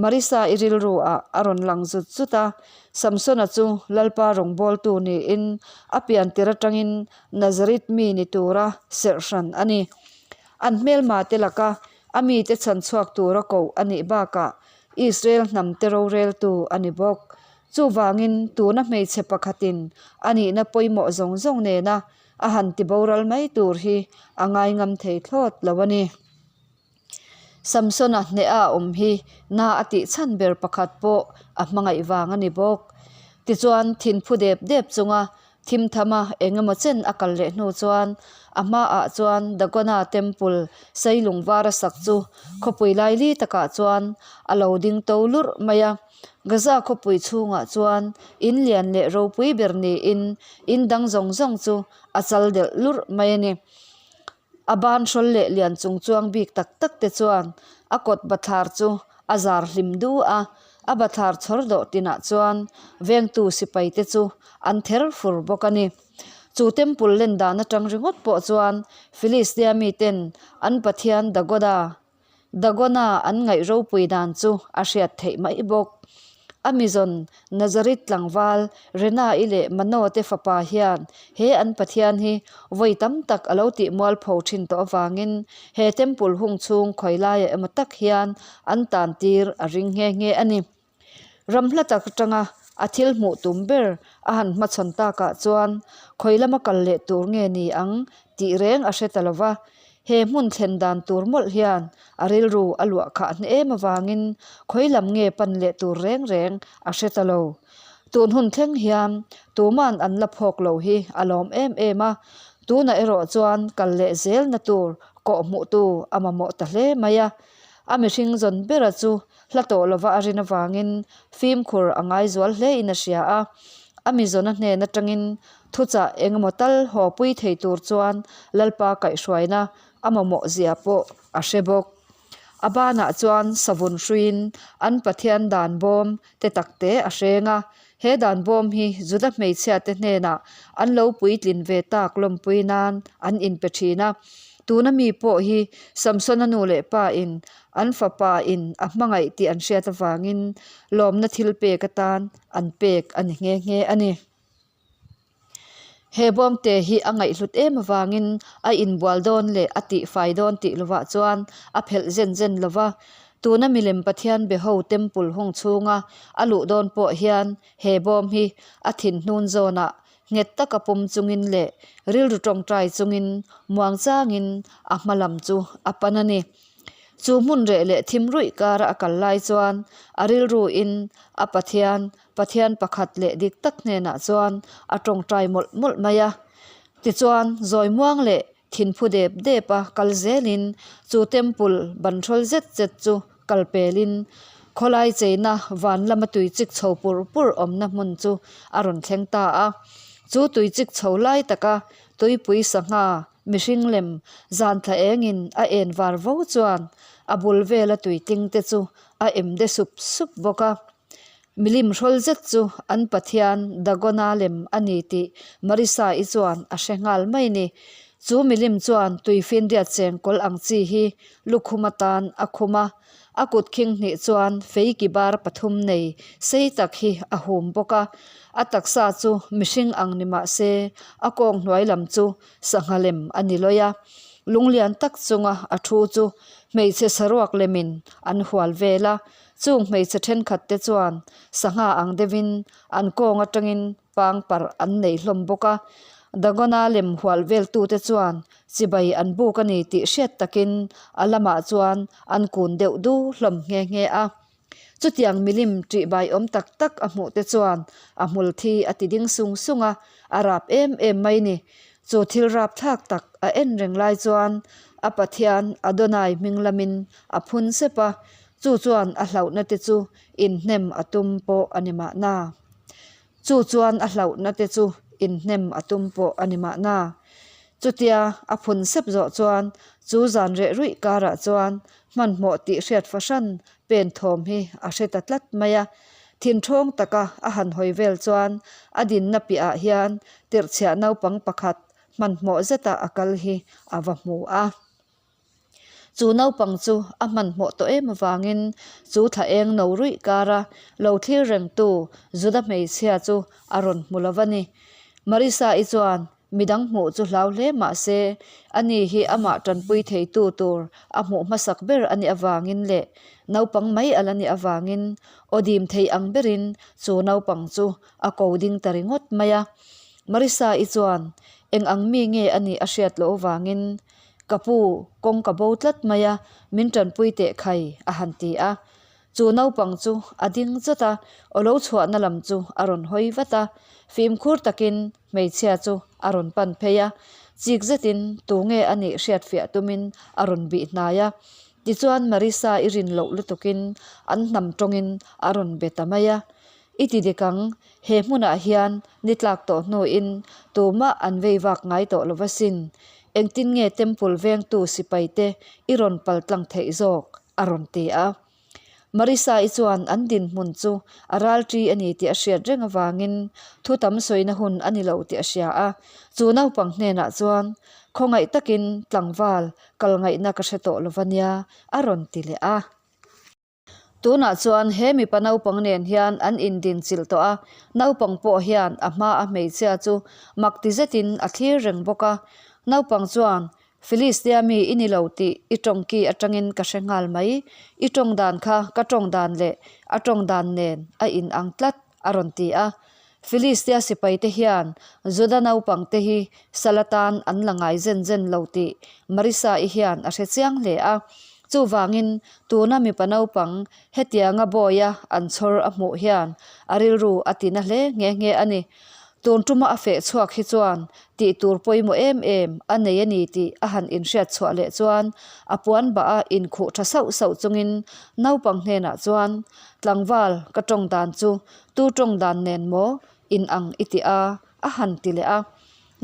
Marisa-i rilru ah a rawn lang zut zut a, Samsona chu Lalpa rawngbawltu niin a pian tir atangin Nazareth mi ni tura serh hran a ni. An hmelma te laka a mite chhan chhuak tura koh a nih bakah Israel hnam te roreltu a ni bawk. Chuvangin tuna hmeichhe pakhatin a nihna pawimawh zawng zawng nena a han ti boral mai tur hi a ngaingam thei thlawt lo a ni. Samsona hneha a awm hi na a tih chhan ber pakhat pawh a hmangaih vang a ni bawk. Tichuan thinphu dep dep chunga thim thama eng emaw chen a kal leh hnu chuan a hmaah chuan Dagona Temple seilung var a sak chu khawpui laili takah chuan a lo ding to lurh mai a. Gaza khawpui chhungah chuan in lian leh ropui ber niin in dang zawng zawng chu a chal delh lurh mai a ni. A ban hrawl leh lian chung chuang bik tak tak te chuan a kawt bathlar chu a zar hlim du a, a bathlar chhawr dawh tinah chuan vengtu sipai te chu an ther fur bawk a ni. Chu temple len dan atang ringawt pawh chuan Philistia miten an pathian Dagoda Dagona an ngaih ropui dan chu a hriat theih mai bawk. A mizawn Nazareth tlangval Rena-i leh Mano-te fapa hian he an Pathian hi vawi tam tak a lo tih mualpho thin tawh avangin he temple hung chhung khawi laiah emaw tak hian an tan tir a ring nghe nghe a ni. Ram hla tak atanga a thil hmuh tum ber a han hmachhawn takah chuan khawi lama kal leh tur nge ni ang tih reng a hre ta lo va. He hmun thlen dan tur mawlh hian a rilru a luah khah hne em avangin khawi lam nge pan leh tur reng reng a hre ta lo. Tun hun thleng hian tuman an la phawk lo hi a lawm em em a, tunah erawh chuan kal leh zelna tur kawh hmuhtu a mamawh ta hle mai a. A mihring zawn bera chu hla tawh lova a rin avangin fimkhur a ngai zual hle in a hria a. A mizawna hnen atangin thuchah engemaw tal haw pui thei tur chuan Lalpa kaihhruaina a mamawh zia pawh a hre bawk. A banah chuan savun hruiin an Pathian dan bawm te takte a hreng a. He dan bawm hi Juda hmeichhiate hnenah an lo puitlin ve tak lawmpui nan an inpe thin a. Tuna mi pawh hi Samsona nu leh pa in An fapa in a hmangaih tih an hriat avangin lawmna thil pek atan an pek a ni nghe nghe a ni. He bawmte hi a ngaihhlut em avangin a inbual dawn leh a tihfai dawn tih lovah chuan a phelh zen zen lo va. Tuna milem Pathian Beho Temple hung chhunga a luh dawn pawh hian he bawm hi a thinhnun zawnah Nghet taka pawm chungin leh rilru tawngtai chungin muang changin a hma lam chu a pan a ni. Chu hmun reh leh thim ruih kara a kal lai chuan a rilruin a Pathian, Pathian pakhat leh dik tak hnenah chuan a tawngtai mawlh mawlh mai a. Tichuan, zawi muang leh Thinphu dep dep a kal zelin chu temple ban hrawl zet zet chu kal pelin khawlai cheina van lama tui chik chho pur pur awmna hmun chu a rawn thleng ta a. Chu tui chik chho lai taka tuipui sangha mihring lem zan thla engin a en var vo chuan a bul vela tui tling te chu a em de sup sup bawk a. Milim hrawl zet chu an pathian Dagona lem a ni tih Marisa-i chuan a hre nghal mai ni. Chu milim chuan tuifinriat chengkawl ang chi hi lukhum atan a khum a, a kut khing hnih chuan fei ki bar pathum nei sei tak hi a hum bawk a. A taksa chu mihring ang ni mah se a kawng hnuai lam chu sangha lem a ni lawi a. Lunglian tak chunga a thu chu hmeichhe saruak lemin an hual vel a. Chung hmeichhe thenkhat te chuan sangha ang deuhin an kawng atangin pang parh an nei hlawm bawk a, Dagona lem hual vel tute chuan chibai an buk a ni tih hriat takin a lamah chuan an kun deuh du hlawm nghe nghe a. Chutiang milim ṭihbai awm tak tak a hmuh te chuan a hmul thi a ti ding sung sung a, a rap em em mai ni. Chu thil rapthlak tak a en reng lai chuan a Pathian Adonai hming lamin a phun sep a, Chu chuan a hlauhna te chu inhnem a tum pawh a ni mahna. Chu chuan a hlauhna te chu inhnem a tum pawh a ni mahna. Chutia a phun sep zawh chuan chu zan reh ruih karah chuan hmanhmawh tih hriat fahran pen thawm hi a hre ta tlat mai a. Thinthawng taka a han hawi vel chuan a dinna piahah hian tirhchhiah naupang pakhat hmanhmawh zeta a kal hi a va hmu a. Chu naupang chu a hmanhmawh tawh em avangin chu thla eng no ruih kara lo thlir rengtu Juda hmeichhia chu a rawn hmu lo va ni. Marisa-i chuan midang hmuh chu hlau hle mah se ani hi amah tanpui theitu tur a hmuh hmasak ber a nih avangin leh naupang mai a la nih avangin aw dim thei ang berin chu naupang chu a ko ding ta ringawt mai a. Marisa-i chuan eng ang mi nge a nih a hriat loh avangin. Ka pu, kawng ka bo tlat mai a, min tanpui teh khai, a han ti a. Chu naupang chu a ding chawt a, aw lo chhuahna lam chu a rawn hawi vat a. Fimkhur takin hmeichhia chu a rawn pan phei a, chik zetin tunge a nih hriatfiah tumin a rawn bih hnai a. Tichuan Marissa i rin loh lutukin an hnam tawngin a rawn be ta mai a. I ti dik ang, he hmunah hian ni tlak tawh hnuin tumah an vei vak ngai tawh lo asin. Engtin nge temple vengtu sipai te i rawn pal tlang theih zawk? a rawn ti a. Marissa-i chuan an dinhmun chu a ralṭi a ni tih a hriat reng avangin thu tam sawina hun a ni lo tih a hria a. Chu naupang hnenah chuan, Khawngaih takin tlangval kal ngaihna ka hre tawh lo va nia, a rawn ti leh a. Tunah chuan he mipa naupang nen hian an indinchilh tawh a, naupang pawh hian a hmaa hmeichhia chu mak ti zetin a thlir reng bawk a. Naupang chuan Philistia mi i ni lo tih i tawng ki atangin ka hre nghal mai. I tawng dan kha ka tawng dan leh a tawng dan nen a in ang tlat, a rawn ti a. Philistia sipaite hian Juda naupangte hi sal atan an la ngai zen zen lo tih Marisa-i hian a hre chiang hle a. Chuvangin tuna mipa naupang hetianga bawia an chhawr a hmuh hian a rilru a tina hle nghe nghe a ni. Tun tuma a feh chhuak hi chuan tih tur pawimawh em em a nei a ni tih a han inhriat chhuah leh chuan a puan bah a inkhuh tha sauh sauh chungin naupang hnenah chuan, Tlangval, ka tawng dan chu tu tawng dan nen maw in ang i ti a? a han ti leh a.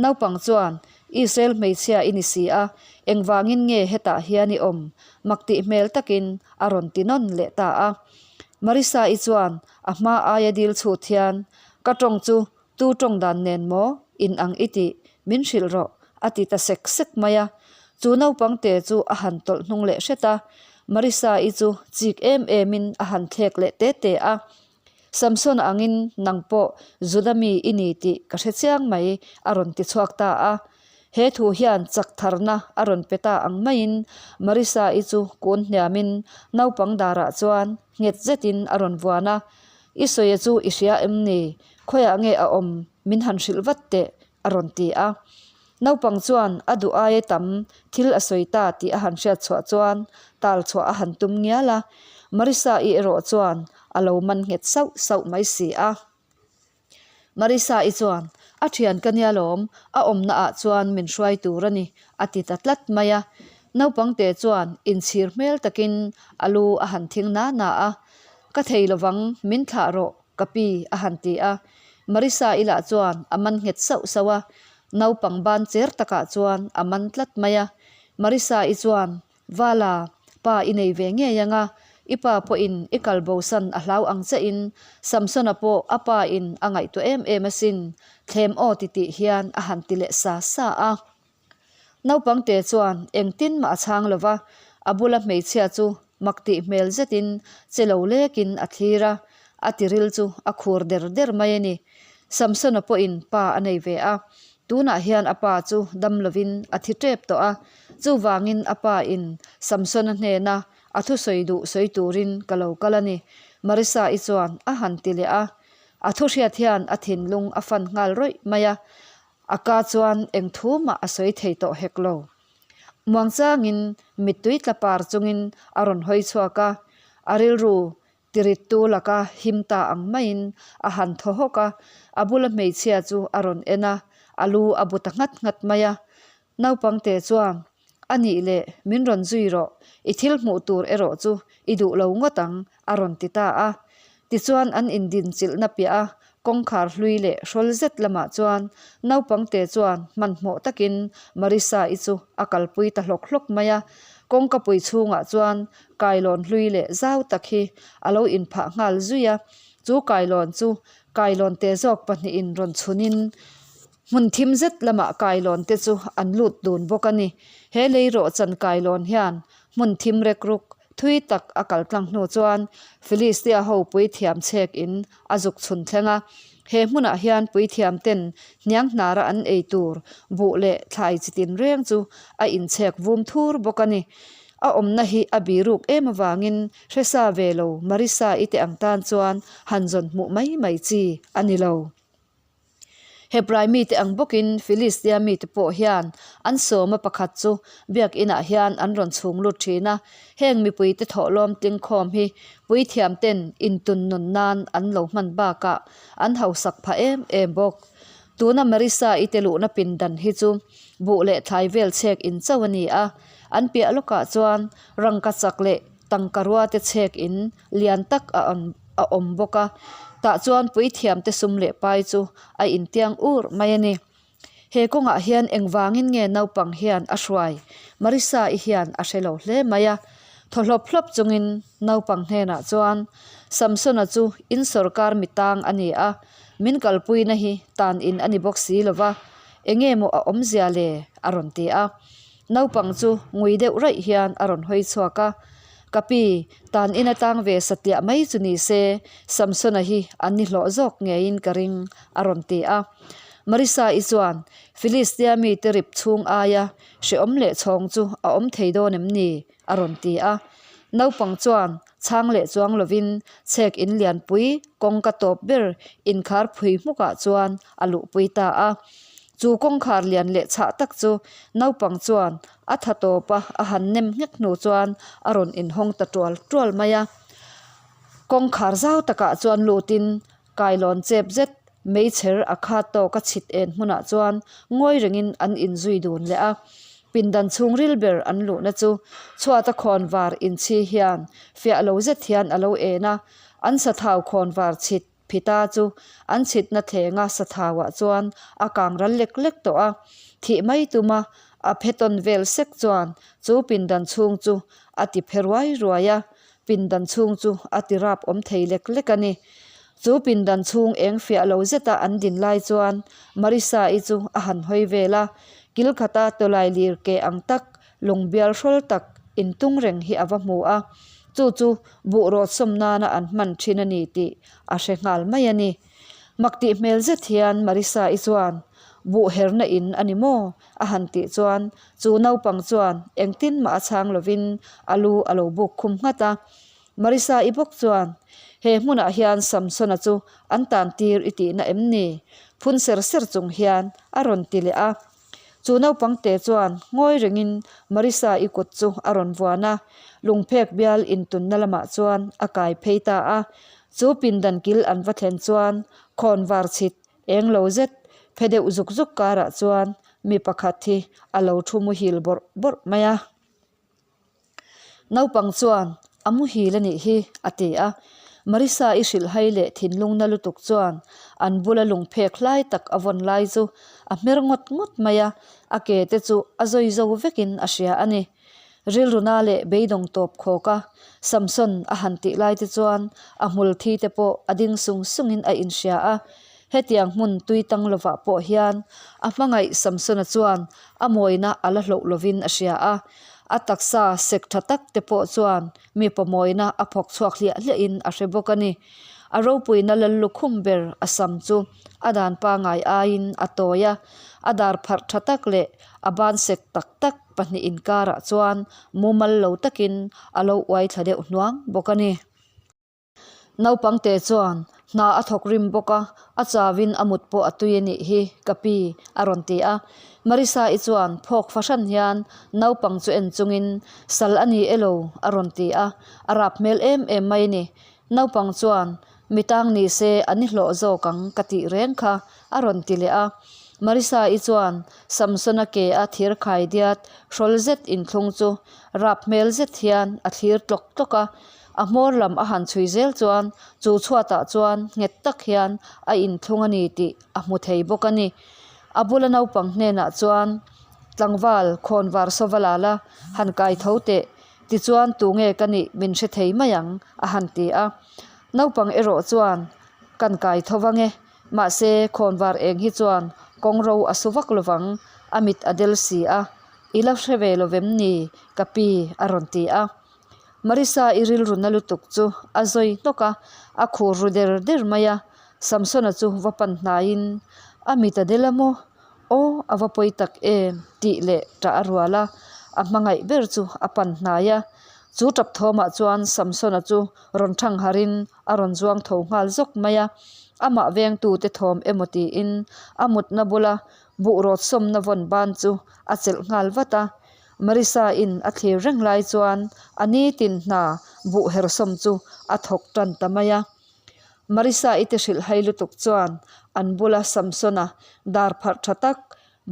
Naupang chuan, Israel hmeichhia i ni si a, engvangin nge hetah hian i awm? mak tih hmel takin a rawn ti nawn leh ta a. Marisa-i chuan a hma aia dil chhut hian, Ka tawng chu tu tawng dan nen maw in ang i tih min hrilh rawh, a ti ta sek sek mai a. Chu naupang te chu a han tawlh hnung leh hret a, Marisa-i chu chik em emin a han thlek leh te te a. Samson angin nang pawh Juda mi i ni tih ka hre chiang mai, a rawn ti chhuak ta a. He thu hian chak tharna a rawn pe ta ang maiin Marisa-i chu kun hniamin naupang darah chuan nghet zetin a rawn vuan a. I sawia chu i hria em ni? Khawiah nge a awm? Min han hrilh vat teh, a rawn ti a. Naupang chuan a duh aia tam thil a sawi ta tih a han hriat chhuah chuan tal chhuah a han tum ngial a. Marisa-i erawh chuan a lo man nghet sauh sauh mai si a. Marisa-i chuan, A thian ka nia lawm, a awmna ah chuan min hruai tur a ni, a ti ta tlat mai a. Naupangte chuan inchhir hmel takin a lu a han thing na na a. Ka thei lovang, min thlah rawh, ka pi, a han ti a. Marisa-i lah chuan a man nghet sauh sauh a, naupang ban cher takah chuan a man tlat mai a. Marisa-i chuan, Vala, pa i nei ve ngei ang a, i pa pawhin i kal bosan a hlau ang chein Samsona pawh a pa in a ngaihtuah em em asin, thlem aw ti tih hian a han ti leh sa sa a. Naupangte chuan engtin mah a chhang lo va, a bula hmeichhia chu mak tih hmel zetin che lo lekin a thlir a, a tiril chu a khur der der mai a ni. Samsona pawhin pa a nei ve a, tunah hian a pa chu dam lovin a thi tep tawh a, chuvangin a pa in Samsona hnena a thusawi duh sawi turin ka lo kal a ni, Marisa-i chuan a han ti leh a. A thu hriat hian a thinlung a fan nghal rawih mai a, A ka chuan eng thu mah a sawi thei tawh hek lo. Muangchangin mittui tla par chungin a rawn hawi chhuak a, a rilru tirittu laka him ta ang maiin a han thaw hawk a, a bula hmeichhia chu a rawn en a, a lu a bu ta nghat nghat mai a. Naupangte chuan, A nih leh, min rawn zui rawh, i thil hmuh tur erawh chu i duh lo ngawt ang, a rawn ti ta a. Tichuan an indinchilhna piah a kawngkhar hlui leh hrawl zet lamah chuan naupangte chuan hmanhmawh takin Marisa-i chu a kalpui ta hlawk hlawk mai a. Kawngkapui chhungah chuan kailawn hlui leh zau tak hi a lo inphah nghal zui a. Chu kailawn chu kailawn te zawk pahnihin rawn chhunin Hmun thim zet lamah kailawn te chu an lut dun bawk a ni. He lei rawhchan kailawn hian hmun thim rek ruk thui tak a kal tlang hnu chuan Philistia ho puithiam chhek in a zuk chhun thleng a. He hmunah hian puithiam ten hniang hnara an ei tur buh leh thlai chi tin reng chu a inchhek vum thur bawk a ni. A awmna hi a biruk em avangin hresa ve lo Marisa-i te ang tan chuan han zawn hmuh mai mai chi a ni lo. Hebrai mite ang bawkin Filistia mite pawh hian an sawma pakhat chu biakinah hian an rawn chhung lut thin a, heng mipuite thawhlawm tlingkhawm hi puithiamten intun nun nan an lo hman bakah an hausak phah em em bawk. Tuna Marissa-i te luhna pindan hi chu buh leh thlai vel chhek in chauh a ni a, an piah lawkah chuan rangka chak leh tangka rua te chhek in lian tak a a awm bawk a, tah chuan puithiam te sum leh pai chu a intiang ur mai a ni. He kawngah hian engvangin nge naupang hian a hruai? Marissa-i hian a hre lo hle mai a, thaw hlawp hlawp chungin naupang hnenah chuan, Samsona chu in sawrkar mi tang a ni a, min kalpuina hi tan in a ni bawk si lo va, enge maw a awmzia le? a rawn ti a. Naupang chu ngui deuh raih hian a rawn hawi chhuak a, Ka pi, tan in atang ve satliah mai chu ni se, Samsona hi an ni hlawh zawk ngeiin ka ring, a rawn ti a. Marissa-i chuan, Filistia mite rip chhung aia hrehawm leh chhawng chu a awm thei dawn em ni? a rawn ti a. Naupang chuan chhang leh chuang lovin chhek in lianpui kawngka tawp ber inkhar phui hmukah chuan a luhpui ta a. Chu kawngkhar lian leh chhah tak chu naupang chuan a tha tawp a, a han nem nghek hnu chuan a rawn inhawng ta tual tual mai a. Kawngkhar zau takah chuan lutin kailawn chep zet meichher a khat tawk a chhit en hmunah chuan ngawi rengin an inzui dun leh a. Pindan chhungril ber an luhna chu chhuata khawnvar inchhi hian fiah lo zet hian a lo en a, an sathau khawnvar chhit Phita chu an chhitna thlenga sathauah chuan a kang ral lek lek tawh a, thih mai tuma a phe tawn vel sek chuan chu pindan chhung chu a ti phe ruai ruai a, pindan chhung chu a ti rap awm thei lek lek a ni. Chu pindan chhung eng fiah lo zeta an din lai chuan Marissa-i chu a han hawi vel a, kil khata tawlai lir ke ang tak Lung bial hrawl tak intung reng hi a va hmu a, chu chu buh rawt sawm nana an hman thin a ni tih a hre nghal mai a ni. Mak tih hmel zet hian Marissa-i chuan, Buh herna in a ni maw? a han tih chuan chu naupang chuan engtin mah a chhang lovin a lu a lo buk khum nghat a. Marissa-i bawk chuan, He hmunah hian Samsona chu an tan tir i tihna em ni? phun ser ser chung hian a rawn ti leh a. Chu naupang te chuan ngawi rengin Marissa-i kut chu a rawn vuan a, lungphek bial intunna lamah chuan a kai phei ta a. Chu pindan kil an va thlen chuan khawn var chhit eng lo zet phe deuh zuk zuk karah chuan mi pakhat hi a lo thu muhil bawrh bawrh mai a. Naupang chuan, A muhil a nih hi, a ti a. Marissa-i hrilhhai leh thinlungna lutuk chuan an bula lungphek hlai tak a vawn lai chu a hmer ngawt ngawt mai a, a ke te chu a zawi zo vekin a hria a ni. Rilruna leh beidawng tawp khawk a, Samson a han tih lai te chuan a hmul thi te pawh a ding sung sungin a inhria a. Hetiang hmun tui tang lovah pawh hian a hmangaih Samsona chuan a mawina a la hloh lovin a hria a, a taksa sek tha tak te pawh chuan mi pawmawina a phawk chhuak hliah hliahin a hre bawk a ni. A ropuina lallukhum ber a sam chu a dan pangai aiin a tawi a, a dar pharh tha tak leh a ban sek tak tak pahnih inkarah chuan mumal lo takin a lo uai thla deuh hnuang bawk a ni. Naupangte chuan hna a thawk rim bawk a, a chauin a mut pawh a tui a nih hi ka pi a rawn ti a. Marissa-i chuan phawk fahran hian naupang chu en chungin sal a ni elo a rawn ti a, a rap hmel em em mai a ni. Naupang chuan mi tang ni se a ni hlawh zawk ang ka tih reng kha a rawn ti leh a. Marissa-i chuan Samsona ke a thir khai diat hrawl zet inthlung chu rap hmel zet hian a thlir tlawk tlawk a. A hmawr lam a han chhui zel chuan chu chhuatah chuan nghet tak hian a inthlung a ni tih a hmu thei bawk a ni. A bula naupang hnenah chuan tlangval khawnvar sawva la la han kai tho teh tichuan tunge ka nih min hre thei mai ang a han ti a. Naupang erawh chuan kan kai tho vang e, mahse khawnvar eng hi chuan kawngro a su vak lovang a mit a del si a, i la hre ve lovem ni ka pi a rawn ti a. Marissa-i rilru na lutuk chu a zawi hnawk a, a khur ru der der mai a. Samsona chu va pan hnaiin, A mit a del a maw? Aw, a va pawi tak em? tih leh ṭah a rual a, a hmangaih ber chu a pan hnai a. Chu ṭap thawmah chuan Samsona chu rawn thangharin a rawn zuang tho nghal zawk mai a. Amah vengtute thawm emaw tiin a mutna bula buh rawt sawmna vawn ban chu a chelh nghal vat a. Marisa-in a thlir reng lai chuan a nitin hna buh her sawm chu a thawk tan ta mai a. Marisa-i te hrilh hai lutuk chuan an bula Samsona dar pharh tha tak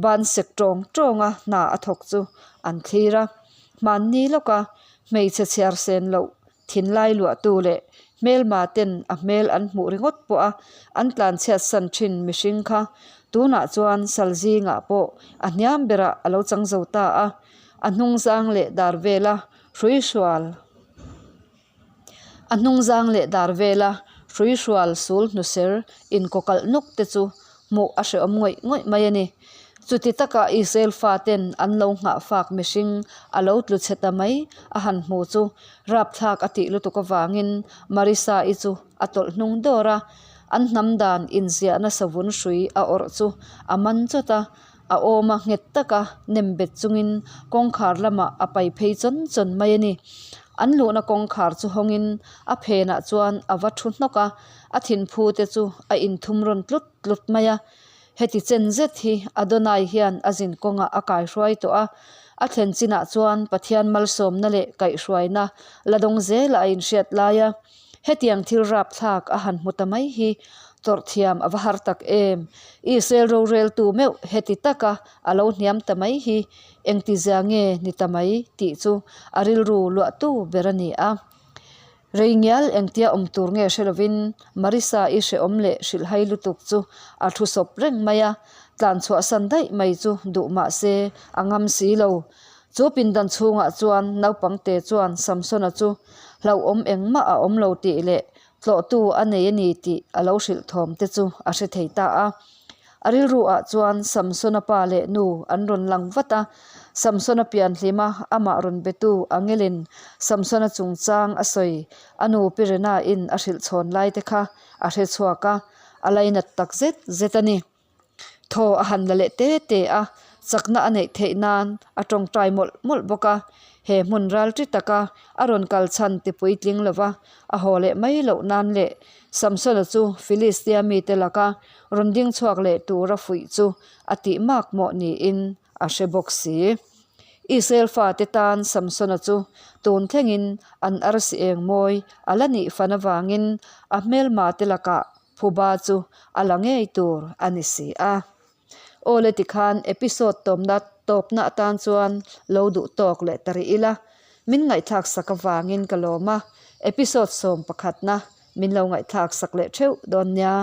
ban sek tawng tawnga hna a thawk chu an thlir a. Hmanni lawka hmeichhe chhiar sen loh thinlai luahtu leh hmelma ten a hmel an hmuh ringawt pawh a an tlanchhiat san thin mihring kha tunah chuan sal zingah pawh a hniam berah a lo chang zo ta a, a hnungzang leh dar vela hrui hrual. A hnungzang leh dar vela hrui hrual sul hnuser inkawkalh nuk te chu hmuh a hrehawm ngawih ngawih mai a ni. Chuti taka Israel faten an lo nghah fak mihring a lo tlu chhe ta mai a han hmu chu rapthlak a tih lutuk avangin Marisa-i chu a tawlh hnung dawr a, an hnam dan inziahna savun hrui a awrh chu a man chawt a, a awma nghet taka nem bet chungin kawngkhar lamah a pai phei chawn chawn mai a ni. An luhna kawngkhar chu hawngin a phenah chuan a va thu hnawk a, a thinphu te chu a inthum rawn tlut tlut mai a. Heti chen zet hi Adonai hian a zin kawngah a kaihruai tawh a, a thlen chinah chuan Pathian malsawmna leh kaihhruaina la dawng zela a inhriat lai a. Hetiang thil rapthlak a han hmu ta mai hi tawrh thiam a va har tak em! Israel roreltu meuh heti taka a lo hniam ta mai hi engtizia nge ni ta mai tih chu a rilru luahtu ber a ni a. Rei ngial engtia awm tur nge hre lovin Marisa-i hrehawm leh hrilhhai lutuk chu a thu sawp reng mai a, tlan chhuahsan daih mai chu duh mah se a ngam si lo. Chu pindan chhungah chuan naupangte chuan Samsona chu hlauhawm engmah a awm lo tih leh tlawhtu a nei a ni tih a lo hrilh thawm te chu a hre thei ta a. A rilru ah chuan Samsona pa leh nu an rawn lang vat a, Samsona pian hlima amah rawn betu Angelin Samsona chungchang a sawi a nu Pi Rena-in a hrilh chhawn lai te kha a hre chhuak a, a lainat tak zet zet a ni. Thaw a han la leh te te a, chakna a neih theih nan a tawngtai mawlh mawlh bawk a. He hmun ral ṭi taka a rawn kal chhan ti puitling lova a haw leh mai loh nan leh Samsona chu Filistia mite laka rawn ding chhuak leh tura fuih chu a tih mak mawh niin a hre bawk si. Israel fate tan Samsona chu tun thlengin an arsi eng mawi a la nih fan avangin a hmelmate lakah Phuba chu a la ngei tur a ni si a. Aw le tikhan episode tawmna tawpna atan chuan lo duh tawk leh ta rih ila. Min ngaihthlak sak avangin ka lawm a, episode sawm pakhatna min lo ngaihthlak sak leh theuh dawn nia.